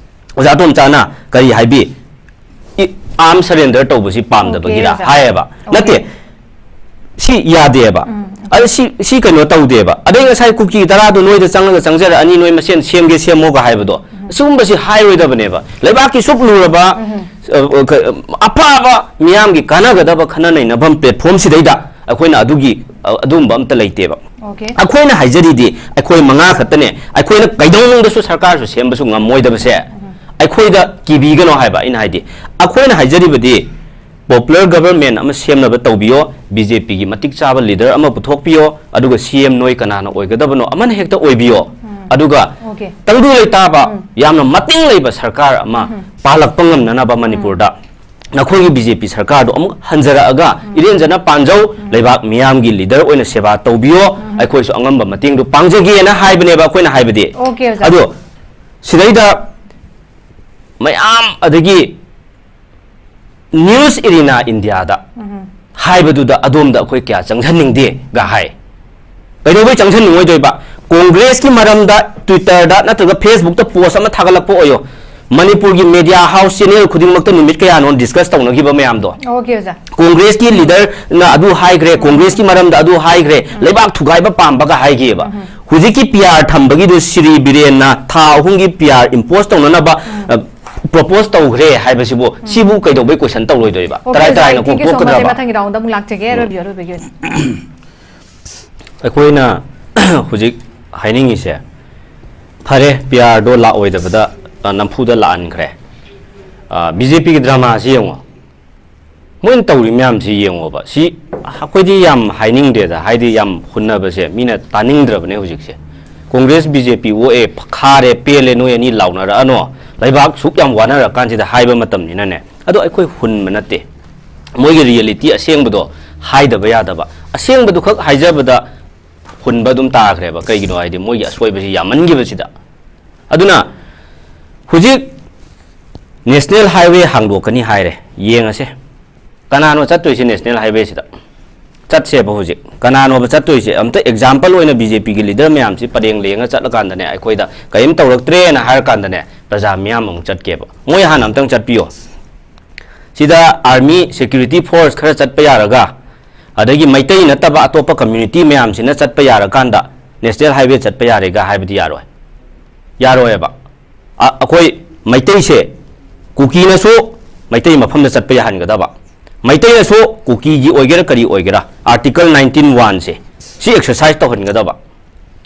ꯑꯣꯖꯥ ꯇꯣꯝꯆꯥꯅ ꯀꯔꯤ ꯍꯥꯏꯕꯤ? ꯑꯥꯔꯝ ꯁꯔꯦꯟꯗꯔ ꯇꯧꯕꯁꯤ ꯄꯥꯝꯗꯕꯒꯤꯔ? Okay, ꯑꯣꯖꯥ꯫ ꯍꯥꯏꯌꯦꯕ꯫ Okay. ꯅꯠꯇꯦ, ꯁꯤ ꯌꯥꯗꯦꯕ꯫ ꯎꯝ, okay. ꯑꯗ ꯁꯤ, ꯁꯤ ꯀꯩꯅꯣ ꯇꯧꯗꯦꯕ꯫ ꯑꯗꯩ ꯉꯁꯥꯏ ꯀꯨꯀꯤ ꯇꯔꯥꯗꯣ ꯅꯣꯏꯗ ꯆꯪꯉꯒ ꯆꯪꯖꯔꯛꯑꯅꯤ, ꯅꯣꯏ ꯃꯁꯦꯟ ꯁꯦꯝꯒꯦ ꯁꯦꯝꯃꯣꯒ ꯍꯥꯏꯕꯗꯣ, ꯎꯝ, ꯁꯤꯒꯨꯝꯕꯁꯤ ꯍꯥꯏꯔꯣꯏꯗꯕꯅꯦꯕ꯫ ꯂꯩꯕꯥꯛꯀꯤ ꯁꯨꯛ ꯂꯨꯔꯕ, ꯎꯝ, ꯑ, ꯑ, ꯀ-, ꯑꯐꯕ ꯃꯤꯌꯥꯝꯒꯤ ꯀꯥꯟꯅꯒꯗꯕ ꯈꯟꯅ ꯅꯩꯅꯐꯝ platform ꯁꯤꯗꯩꯗ ꯑꯩꯈꯣꯏꯅ ꯑꯗꯨꯒꯤ ꯑ- ꯑꯗꯨꯝꯕ ꯑꯝꯇ ꯂꯩꯇꯦꯕ꯫ Okay. ꯑꯩꯈꯣꯏꯅ ꯍꯥꯏꯖꯔꯤꯗꯤ, ꯑꯩꯈꯣꯏ ꯃꯉꯥ ꯈꯛꯇꯅꯦ, ꯑꯩꯈꯣꯏꯅ ꯀꯩꯗꯧꯅꯨꯡꯗꯁꯨ ꯁꯔꯀꯥꯔꯁꯨ ꯁꯦꯝꯕꯁꯨ ꯉꯝꯃꯣꯏꯗꯕꯁꯦ꯫ ꯑꯩꯈꯣꯏꯗ ꯀꯤꯕꯤꯒꯅꯣ ꯍꯥꯏꯕ ꯑꯩꯅ ꯍꯥꯏꯗꯤ꯫ ꯑꯩꯈꯣꯏꯅ ꯍꯥꯏꯖꯔꯤꯕꯗꯤ, popular government ꯑꯃ ꯁꯦꯝꯅꯕ ꯇꯧꯕꯤꯌꯣ, ꯕꯤ ꯖꯦ ꯄꯤꯒꯤ ꯃꯇꯤꯛ ꯆꯥꯕ leader ꯑꯃ ꯄꯨꯊꯣꯛꯄꯤꯌꯣ, ꯑꯗꯨꯒ ꯁꯤ ꯑꯦꯝ ꯅꯣꯏ ꯀꯅꯥꯅ ꯑꯣꯏꯒꯗꯕꯅꯣ ꯑꯃꯅ ꯍꯦꯛꯇ ꯑꯣꯏꯕꯤꯌꯣ꯫ ꯑꯗꯨꯒ Okay. ꯇꯪꯗꯨ ꯂꯩꯇꯥꯕ, ꯌꯥꯝꯅ ꯃꯇꯤꯡ ꯂꯩꯕ ꯁꯔꯀꯥꯔ ꯑꯃ ꯄꯥꯜꯂꯛꯄ ꯉꯝꯅꯅꯕ ꯃꯅꯤꯄꯨꯔꯗ ꯅꯈꯣꯏꯒꯤ ꯕꯤ ꯖꯦ ꯄꯤ ꯁꯔꯀꯥꯔꯗꯣ ꯑꯃꯨꯛ ꯍꯟꯖꯔꯛꯑꯒ ꯏꯔꯦꯟꯖꯅ ꯄꯥꯟꯖꯧ, ꯂꯩꯕꯥꯛ ꯃꯤꯌꯥꯝꯒꯤ leader ꯑꯣꯏꯅ ꯁꯦꯕꯥ ꯇꯧꯕꯤꯌꯣ, ꯑꯩꯈꯣꯏꯁꯨ ꯑꯉꯝꯕ ꯃꯇꯦꯡꯗꯨ ꯄꯥꯡꯖꯒꯦꯅ ꯍꯥꯏꯕꯅꯦꯕ ꯑꯩꯈꯣꯏꯅ ꯍꯥꯏꯕꯗꯤ꯫ Okay, ꯑꯣꯖꯥ. ꯑꯗꯣ ꯁꯤꯗꯩꯗ ꯃꯌꯥꯝ, ꯑꯗꯒꯤ news arena India ꯗ ꯍꯥꯏꯕꯗꯨꯗ ꯑꯗꯣꯝꯗ ꯑꯩꯈꯣꯏ ꯀꯌꯥ ꯆꯪꯁꯟꯅꯤꯡꯗꯦꯒ ꯍꯥꯏ꯫ ꯀꯩꯗꯧꯕꯩ ꯆꯪꯁꯟꯅꯤꯡꯉꯣꯏꯗꯣꯏꯕ? ꯀꯣꯡꯒ꯭ꯔꯦꯁꯀꯤ ꯃꯔꯝꯗ Twitter ꯗ ꯅꯠꯇ꯭ꯔꯒ Facebook ꯇ post ꯑꯃ ꯊꯥꯒꯠꯂꯛꯄ ꯑꯣꯏꯌꯣ, ꯃꯅꯤꯄꯨꯔꯒꯤ media house channel ꯈꯨꯗꯤꯡꯃꯛꯇ ꯅꯨꯃꯤꯠ ꯀꯌꯥꯅꯣ discuss ꯇꯧꯅꯈꯤꯕ ꯃꯌꯥꯝꯗꯣ꯫ Okay, ꯑꯣꯖꯥ. ꯀꯣꯡꯒ꯭ꯔꯦꯁꯀꯤ leader ꯅ ꯑꯗꯨ ꯍꯥꯏꯈ꯭ꯔꯦ, ꯀꯣꯡꯒ꯭ꯔꯦꯁꯀꯤ ꯃꯔꯝꯗ ꯑꯗꯨ ꯍꯥꯏꯈ꯭ꯔꯦ, ꯂꯩꯕꯥꯛ ꯊꯨꯒꯥꯏꯕ ꯄꯥꯝꯕꯒ ꯍꯥꯏꯈꯤꯑꯕ꯫ ꯍꯧꯖꯤꯛꯀꯤ ꯄꯤ ꯑꯥꯔ ꯊꯝꯕꯒꯤꯗꯨ ꯁ꯭ꯔꯤ ꯕꯤꯔꯦꯟꯅ ꯊꯥ ꯑꯍꯨꯝꯒꯤ ꯄꯤ ꯑꯥꯔ impose ꯇꯧꯅꯅꯕ, ꯑ, propose ꯇꯧꯈ꯭ꯔꯦ ꯍꯥꯏꯕꯁꯤꯕꯨ, ꯁꯤꯕꯨ ꯀꯩꯗꯧꯕꯩ question ꯇꯧꯔꯣꯏꯗꯣꯏꯕ? Okay, ꯇꯔꯥꯏ ꯑꯣꯖꯥ, ꯇꯔꯥꯏꯅ thank you so much. ꯀꯣꯛꯀꯗ꯭ꯔꯕ? ꯃꯊꯪꯒꯤ round ꯗ ꯑꯃꯨꯛ ꯂꯥꯛꯆꯒꯦ꯫ ꯑꯔꯣꯏꯕ, ꯑꯔꯣꯏꯕꯒꯤ ꯑꯣꯏꯅ. ꯑꯩꯈꯣꯏꯅ ꯍꯧꯖꯤꯛ ꯍꯥꯏꯅꯤꯡꯉꯤꯁꯦ, ꯐꯔꯦ, ꯄꯤ ꯑꯥꯔꯗꯣ ꯂꯥꯛꯑꯣꯏꯗꯕꯗ, ꯑ, ꯅꯝꯐꯨꯗ ꯂꯥꯛꯍꯟꯈ꯭ꯔꯦ꯫ ꯑ, ꯕꯤ ꯖꯦ ꯄꯤꯒꯤ drama ꯁꯤ ꯌꯦꯡꯉꯣ, ꯃꯣꯏꯅ ꯇꯧꯔꯤ ꯃꯌꯥꯝꯁꯤ ꯌꯦꯡꯉꯣꯕ꯫ ꯁꯤ ꯑꯩꯈꯣꯏꯗꯤ ꯌꯥꯝ ꯍꯥꯏꯅꯤꯡꯗꯦꯗ, ꯍꯥꯏꯗꯤ ꯌꯥꯝ ꯍꯨꯟꯅꯕꯁꯦ ꯃꯤꯅ ꯇꯥꯅꯤꯡꯗ꯭ꯔꯕꯅꯦ ꯍꯧꯖꯤꯛꯁꯦ꯫ ꯀꯣꯡꯒ꯭ꯔꯦꯁ, ꯕꯤ ꯖꯦ ꯄꯤ ꯑꯣꯛꯑꯦ, ꯈꯥꯔꯦ, ꯄꯦꯜꯂꯦ, ꯅꯣꯏ ꯑꯅꯤ ꯂꯥꯎꯅꯔꯛꯑꯅꯣ, ꯂꯩꯕꯥꯛ ꯁꯨꯛ ꯌꯥꯝ ꯋꯥꯅꯔꯀꯥꯟꯁꯤꯗ ꯍꯥꯏꯕ ꯃꯇꯝꯅꯤꯅꯅꯦ꯫ ꯑꯗꯣ ꯑꯩꯈꯣꯏ ꯍꯨꯟꯕ ꯅꯠꯇꯦ, ꯃꯣꯏꯒꯤ reality ꯑꯁꯦꯡꯕꯗꯣ ꯍꯥꯏꯗꯕ ꯌꯥꯗꯕ꯫ ꯑꯁꯦꯡꯕꯗꯨ ꯈꯛ ꯍꯥꯏꯖꯕꯗ ꯍꯨꯟꯕ ꯑꯗꯨꯝ ꯇꯥꯈ꯭ꯔꯦꯕ꯫ ꯀꯩꯒꯤꯅꯣ ꯍꯥꯏꯗꯤ ꯃꯣꯏꯒꯤ ꯑꯁꯣꯏꯕꯁꯤ ꯌꯥꯝꯃꯟꯈꯤꯕꯁꯤꯗ꯫ ꯑꯗꯨꯅ ꯍꯧꯖꯤꯛ National Highway ꯍꯥꯡꯗꯣꯛꯀꯅꯤ ꯍꯥꯏꯔꯦ, ꯌꯦꯡꯉꯁꯦ ꯀꯅꯥꯅꯣ ꯆꯠꯇꯣꯏꯁꯦ National Highway ꯁꯤꯗ꯫ ꯆꯠꯁꯦꯕ ꯍꯧꯖꯤꯛ ꯀꯅꯥꯅꯣꯕ ꯆꯠꯇꯣꯏꯁꯦ? ꯑꯝꯇ example ꯑꯣꯏꯅ ꯕꯤ ꯖꯦ ꯄꯤꯒꯤ leader ꯃꯌꯥꯝꯁꯤ ꯄꯔꯦꯡ ꯂꯦꯡꯉ ꯆꯠꯂꯀꯥꯟꯗꯅꯦ, ꯑꯩꯈꯣꯏꯗ ꯀꯔꯤꯝ ꯇꯧꯔꯛꯇ꯭ꯔꯦꯅ ꯍꯥꯏꯔꯀꯥꯟꯗꯅꯦ, ꯄ꯭ꯔꯖꯥ ꯃꯤꯌꯥꯝ ꯑꯃꯨꯛ ꯆꯠꯀꯦꯕ꯫ ꯃꯣꯏ ꯍꯥꯟꯅ ꯑꯝꯇꯪ ꯆꯠꯄꯤꯌꯣ꯫ ꯁꯤꯗ army, security force ꯈꯔ ꯆꯠꯄ ꯌꯥꯔꯒ, ꯑꯗꯒꯤ ꯃꯩꯇꯩ ꯅꯠꯇꯕ ꯑꯇꯣꯞꯄ community ꯃꯌꯥꯝꯁꯤꯅ ꯆꯠꯄ ꯌꯥꯔꯀꯥꯟꯗ National Highway ꯆꯠꯄ ꯌꯥꯔꯦꯒ ꯍꯥꯏꯕꯗꯤ ꯌꯥꯔꯣꯏ꯫ ꯌꯥꯔꯣꯏꯕ꯫ ꯑ-, ꯑꯩꯈꯣꯏ ꯃꯩꯇꯩꯁꯦ, ꯀꯨꯀꯤꯅꯁꯨ ꯃꯩꯇꯩ ꯃꯐꯝꯗ ꯆꯠꯄ ꯌꯥꯍꯟꯒꯗꯕ, ꯃꯩꯇꯩꯅꯁꯨ ꯀꯨꯀꯤꯒꯤ ꯑꯣꯏꯒꯦꯔꯥ ꯀꯔꯤ ꯑꯣꯏꯒꯦꯔꯥ, Article nineteen one ꯁꯦ ꯁꯤ exercise ꯇꯧꯍꯟꯒꯗꯕ꯫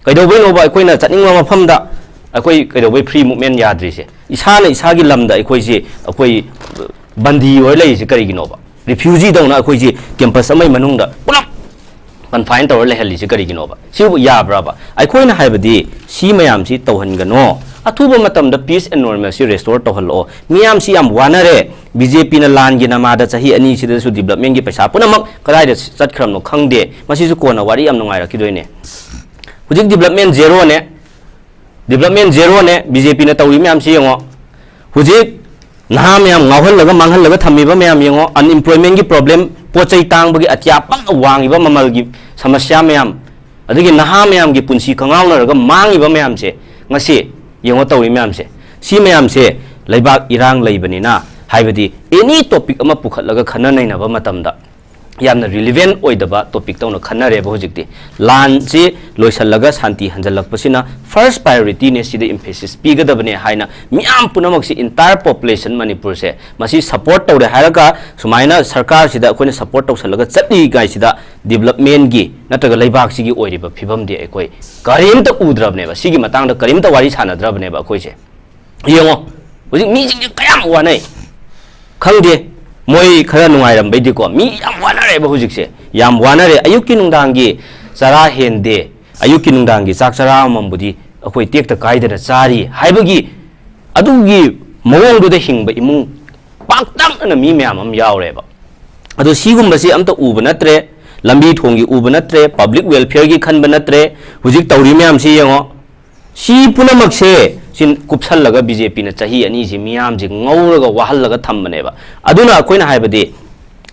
ꯀꯩꯗꯧꯕꯩꯅꯣꯕ ꯑꯩꯈꯣꯏꯅ ꯆꯠꯅꯤꯡꯕ ꯃꯐꯝꯗ ꯑꯩꯈꯣꯏ ꯀꯩꯗꯧꯕꯩ free movement ꯌꯥꯗ꯭ꯔꯤꯁꯦ? ꯏꯁꯥꯅ ꯏꯁꯥꯒꯤ ꯂꯝꯗ ꯑꯩꯈꯣꯏꯁꯤ, ꯑꯩꯈꯣꯏ ꯕꯟꯗꯤ ꯑꯣꯏꯔ ꯂꯩꯔꯤꯁꯦ ꯀꯔꯤꯒꯤꯅꯣꯕ? Refugee ꯗꯧꯅ ꯑꯩꯈꯣꯏꯁꯤ campus ꯑꯃꯒꯤ ꯃꯅꯨꯡꯗ ꯄꯨꯂꯞ confine ꯇꯧꯔ ꯂꯩꯍꯜꯂꯤꯁꯦ ꯀꯔꯤꯒꯤꯅꯣꯕ? ꯁꯤꯕꯨ ꯌꯥꯕ꯭ꯔꯕ? ꯑꯩꯈꯣꯏꯅ ꯍꯥꯏꯕꯗꯤ ꯁꯤ ꯃꯌꯥꯝꯁꯤ ꯇꯧꯍꯟꯒꯅꯣ꯫ ꯑꯊꯨꯕ ꯃꯇꯝꯗ peace and normalcy restore ꯇꯧꯍꯜꯂꯛꯑꯣ꯫ ꯃꯤꯌꯥꯝꯁꯤ ꯌꯥꯝ ꯋꯥꯅꯔꯦ꯫ BJP ꯅ ꯂꯥꯟꯒꯤ ꯅꯃꯥꯗ ꯆꯍꯤ ꯑꯅꯤꯁꯤꯗꯁꯨ development ꯀꯤ ꯄꯩꯁꯥ ꯄꯨꯝꯅꯃꯛ ꯀꯗꯥꯏꯗ ꯆꯠꯈ꯭ꯔꯕꯅꯣ ꯈꯪꯗꯦ꯫ ꯃꯁꯤꯁꯨ ꯀꯣꯟꯅ ꯋꯥꯔꯤ ꯌꯥꯝ ꯅꯨꯡꯉꯥꯏꯔꯛꯈꯤꯗꯣꯏꯅꯦ꯫ ꯍꯧꯖꯤꯛ development zero ꯅꯦ꯫ Development zero ꯅꯦ꯫ BJP ꯅ ꯇꯧꯔꯤ ꯃꯌꯥꯝꯁꯤ ꯌꯦꯡꯉꯣ꯫ ꯍꯧꯖꯤꯛ ꯅꯍꯥ ꯃꯌꯥꯝ ꯉꯥꯎꯍꯜꯂꯒ ꯃꯥꯡꯍꯜꯂꯒ ꯊꯝꯃꯤꯕ ꯃꯌꯥꯝ ꯌꯦꯡꯉꯣ꯫ Unemployment ꯒꯤ problem, ꯄꯣꯠ ꯆꯩ ꯇꯥꯡꯕꯒꯤ ꯑꯇꯤꯌꯥ ꯄꯪꯅ ꯋꯥꯡꯉꯤꯕ ꯃꯃꯜꯒꯤ ꯁꯃꯁ꯭ꯌꯥ ꯃꯌꯥꯝ, ꯑꯗꯒꯤ ꯅꯍꯥ ꯃꯌꯥꯝꯒꯤ ꯄꯨꯟꯁꯤ ꯀꯪꯉꯥꯎꯅꯔꯒ ꯃꯥꯡꯉꯤꯕ ꯃꯌꯥꯝꯁꯦ, ꯉꯁꯤ ꯌꯦꯡꯉꯣ ꯇꯧꯔꯤ ꯃꯌꯥꯝꯁꯦ꯫ ꯁꯤ ꯃꯌꯥꯝꯁꯦ ꯂꯩꯕꯥꯛ ꯏꯔꯥꯡ ꯂꯩꯕꯅꯤꯅ, ꯍꯥꯏꯕꯗꯤ any topic ꯑꯃ ꯄꯨꯈꯠꯂꯒ ꯈꯟꯅ ꯅꯩꯅꯕ ꯃꯇꯝꯗ ꯌꯥꯝꯅ relevant ꯑꯣꯏꯗꯕ topic ꯇꯧꯅ ꯈꯟꯅꯔꯦꯕ ꯍꯧꯖꯤꯛꯇꯤ꯫ ꯂꯥꯟꯁꯤ ꯂꯣꯏꯁꯤꯜꯂꯒ ꯁꯥꯟꯇꯤ ꯍꯟꯖꯜꯂꯛꯄꯁꯤꯅ first priority ꯅꯦ, ꯁꯤꯗ emphasis ꯄꯤꯒꯗꯕꯅꯦ ꯍꯥꯏꯅ ꯃꯤꯌꯥꯝ ꯄꯨꯝꯅꯃꯛꯁꯤ, entire population ꯃꯅꯤꯄꯨꯔꯁꯦ ꯃꯁꯤ support ꯇꯧꯔꯦ ꯍꯥꯏꯔꯒ, ꯁꯨꯃꯥꯏꯅ ꯁꯔꯀꯥꯔꯁꯤꯗ ꯑꯩꯈꯣꯏꯅ support ꯇꯧꯁꯜꯂꯒ ꯆꯠꯂꯤꯉꯥꯏꯁꯤꯗ development ꯒꯤ ꯅꯠꯇ꯭ꯔꯒ ꯂꯩꯕꯥꯛꯁꯤꯒꯤ ꯑꯣꯏꯔꯤꯕ ꯐꯤꯕꯝꯗꯤ ꯑꯩꯈꯣꯏ ꯀꯔꯤꯝꯇ ꯎꯗ꯭ꯔꯕꯅꯦꯕ꯫ ꯁꯤꯒꯤ ꯃꯇꯥꯡꯗ ꯀꯔꯤꯝꯇ ꯋꯥꯔꯤ ꯁꯥꯟꯅꯗ꯭ꯔꯕꯅꯦꯕ ꯑꯩꯈꯣꯏꯁꯦ꯫ ꯌꯦꯡꯉꯣ, ꯍꯧꯖꯤꯛ ꯃꯤꯁꯤꯡꯁꯦ ꯀꯌꯥꯝ ꯋꯥꯅꯩ ꯈꯪꯗꯦ꯫ ꯃꯣꯏ ꯈꯔ ꯅꯨꯡꯉꯥꯏꯔꯝꯕꯩꯗꯤꯀꯣ, ꯃꯤ ꯌꯥꯝ ꯋꯥꯅꯔꯦꯕ ꯍꯧꯖꯤꯛꯁꯦ, ꯌꯥꯝ ꯋꯥꯅꯔꯦ꯫ ꯑꯌꯨꯛꯀꯤ ꯅꯨꯡꯗꯥꯡꯒꯤ ꯆꯔꯥ ꯍꯦꯟꯗꯦ, ꯑꯌꯨꯛꯀꯤ ꯅꯨꯡꯗꯥꯡꯒꯤ ꯆꯥꯛ ꯆꯔꯥ ꯑꯃꯃꯝꯕꯨꯗꯤ ꯑꯩꯈꯣꯏ ꯇꯦꯛꯇ ꯀꯥꯏꯗꯅ ꯆꯥꯔꯤ ꯍꯥꯏꯕꯒꯤ ꯑꯗꯨꯒꯤ ꯃꯑꯣꯡꯗꯨꯗ ꯍꯤꯡꯕ ꯏꯃꯨꯡ ꯄꯥꯛꯇꯛꯅꯅ ꯃꯤ ꯃꯌꯥꯝ ꯑꯃ ꯌꯥꯎꯔꯦꯕ꯫ ꯑꯗꯣ ꯁꯤꯒꯨꯝꯕꯁꯤ ꯑꯝꯇ ꯎꯕ ꯅꯠꯇ꯭ꯔꯦ, ꯂꯝꯕꯤ ꯊꯣꯡꯒꯤ ꯎꯕ ꯅꯠꯇ꯭ꯔꯦ, public welfare ꯒꯤ ꯈꯟꯕ ꯅꯠꯇ꯭ꯔꯦ꯫ ꯍꯧꯖꯤꯛ ꯇꯧꯔꯤ ꯃꯌꯥꯝꯁꯤ ꯌꯦꯡꯉꯣ, ꯁꯤ ꯄꯨꯝꯅꯃꯛꯁꯦ ꯁꯤ ꯀꯨꯞꯁꯜꯂꯒ BJP ꯅ ꯆꯍꯤ ꯑꯅꯤꯁꯤ ꯃꯤꯌꯥꯝꯁꯤ ꯉꯧꯔꯒ ꯋꯥꯍꯜꯂꯒ ꯊꯝꯕꯅꯦꯕ꯫ ꯑꯗꯨꯅ ꯑꯩꯈꯣꯏꯅ ꯍꯥꯏꯕꯗꯤ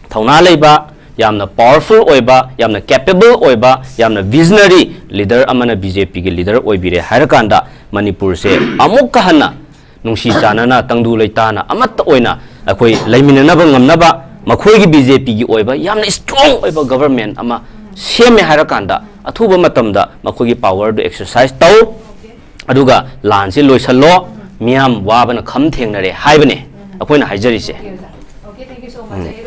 ꯊꯧꯅꯥ ꯂꯩꯕ, ꯌꯥꯝꯅ powerful ꯑꯣꯏꯕ, ꯌꯥꯝꯅ capable ꯑꯣꯏꯕ, ꯌꯥꯝꯅ visionary leader ꯑꯃꯅ BJP ꯒꯤ leader ꯑꯣꯏꯕꯤꯔꯦ ꯍꯥꯏꯔꯀꯥꯟꯗ ꯃꯅꯤꯄꯨꯔꯁꯦ ꯑꯃꯨꯛꯀ ꯍꯟꯅ ꯅꯨꯡꯁꯤ ꯆꯥꯟꯅꯅ, ꯇꯪꯗꯨ ꯂꯩꯇꯥꯅ ꯑꯃꯠꯇ ꯑꯣꯏꯅ ꯑꯩꯈꯣꯏ ꯂꯩꯃꯤꯟꯅꯅꯕ ꯉꯝꯅꯕ ꯃꯈꯣꯏꯒꯤ BJP ꯒꯤ ꯑꯣꯏꯕ ꯌꯥꯝꯅ strong ꯑꯣꯏꯕ government ꯑꯃ ꯁꯦꯝꯃꯦ ꯍꯥꯏꯔꯀꯥꯟꯗ ꯑꯊꯨꯕ ꯃꯇꯝꯗ ꯃꯈꯣꯏꯒꯤ power ꯗꯨ exercise ꯇꯧ, ꯑꯗꯨꯒ ꯂꯥꯟꯁꯤ ꯂꯣꯏꯁꯜꯂꯣ, ꯃꯤꯌꯥꯝ ꯋꯥꯕꯅ ꯈꯝ ꯊꯦꯡꯅꯔꯦ ꯍꯥꯏꯕꯅꯦ ꯑꯩꯈꯣꯏꯅ ꯍꯥꯏꯖꯔꯤꯁꯦ꯫ Okay, thank you so much. ꯎꯝ꯫ ꯑꯩ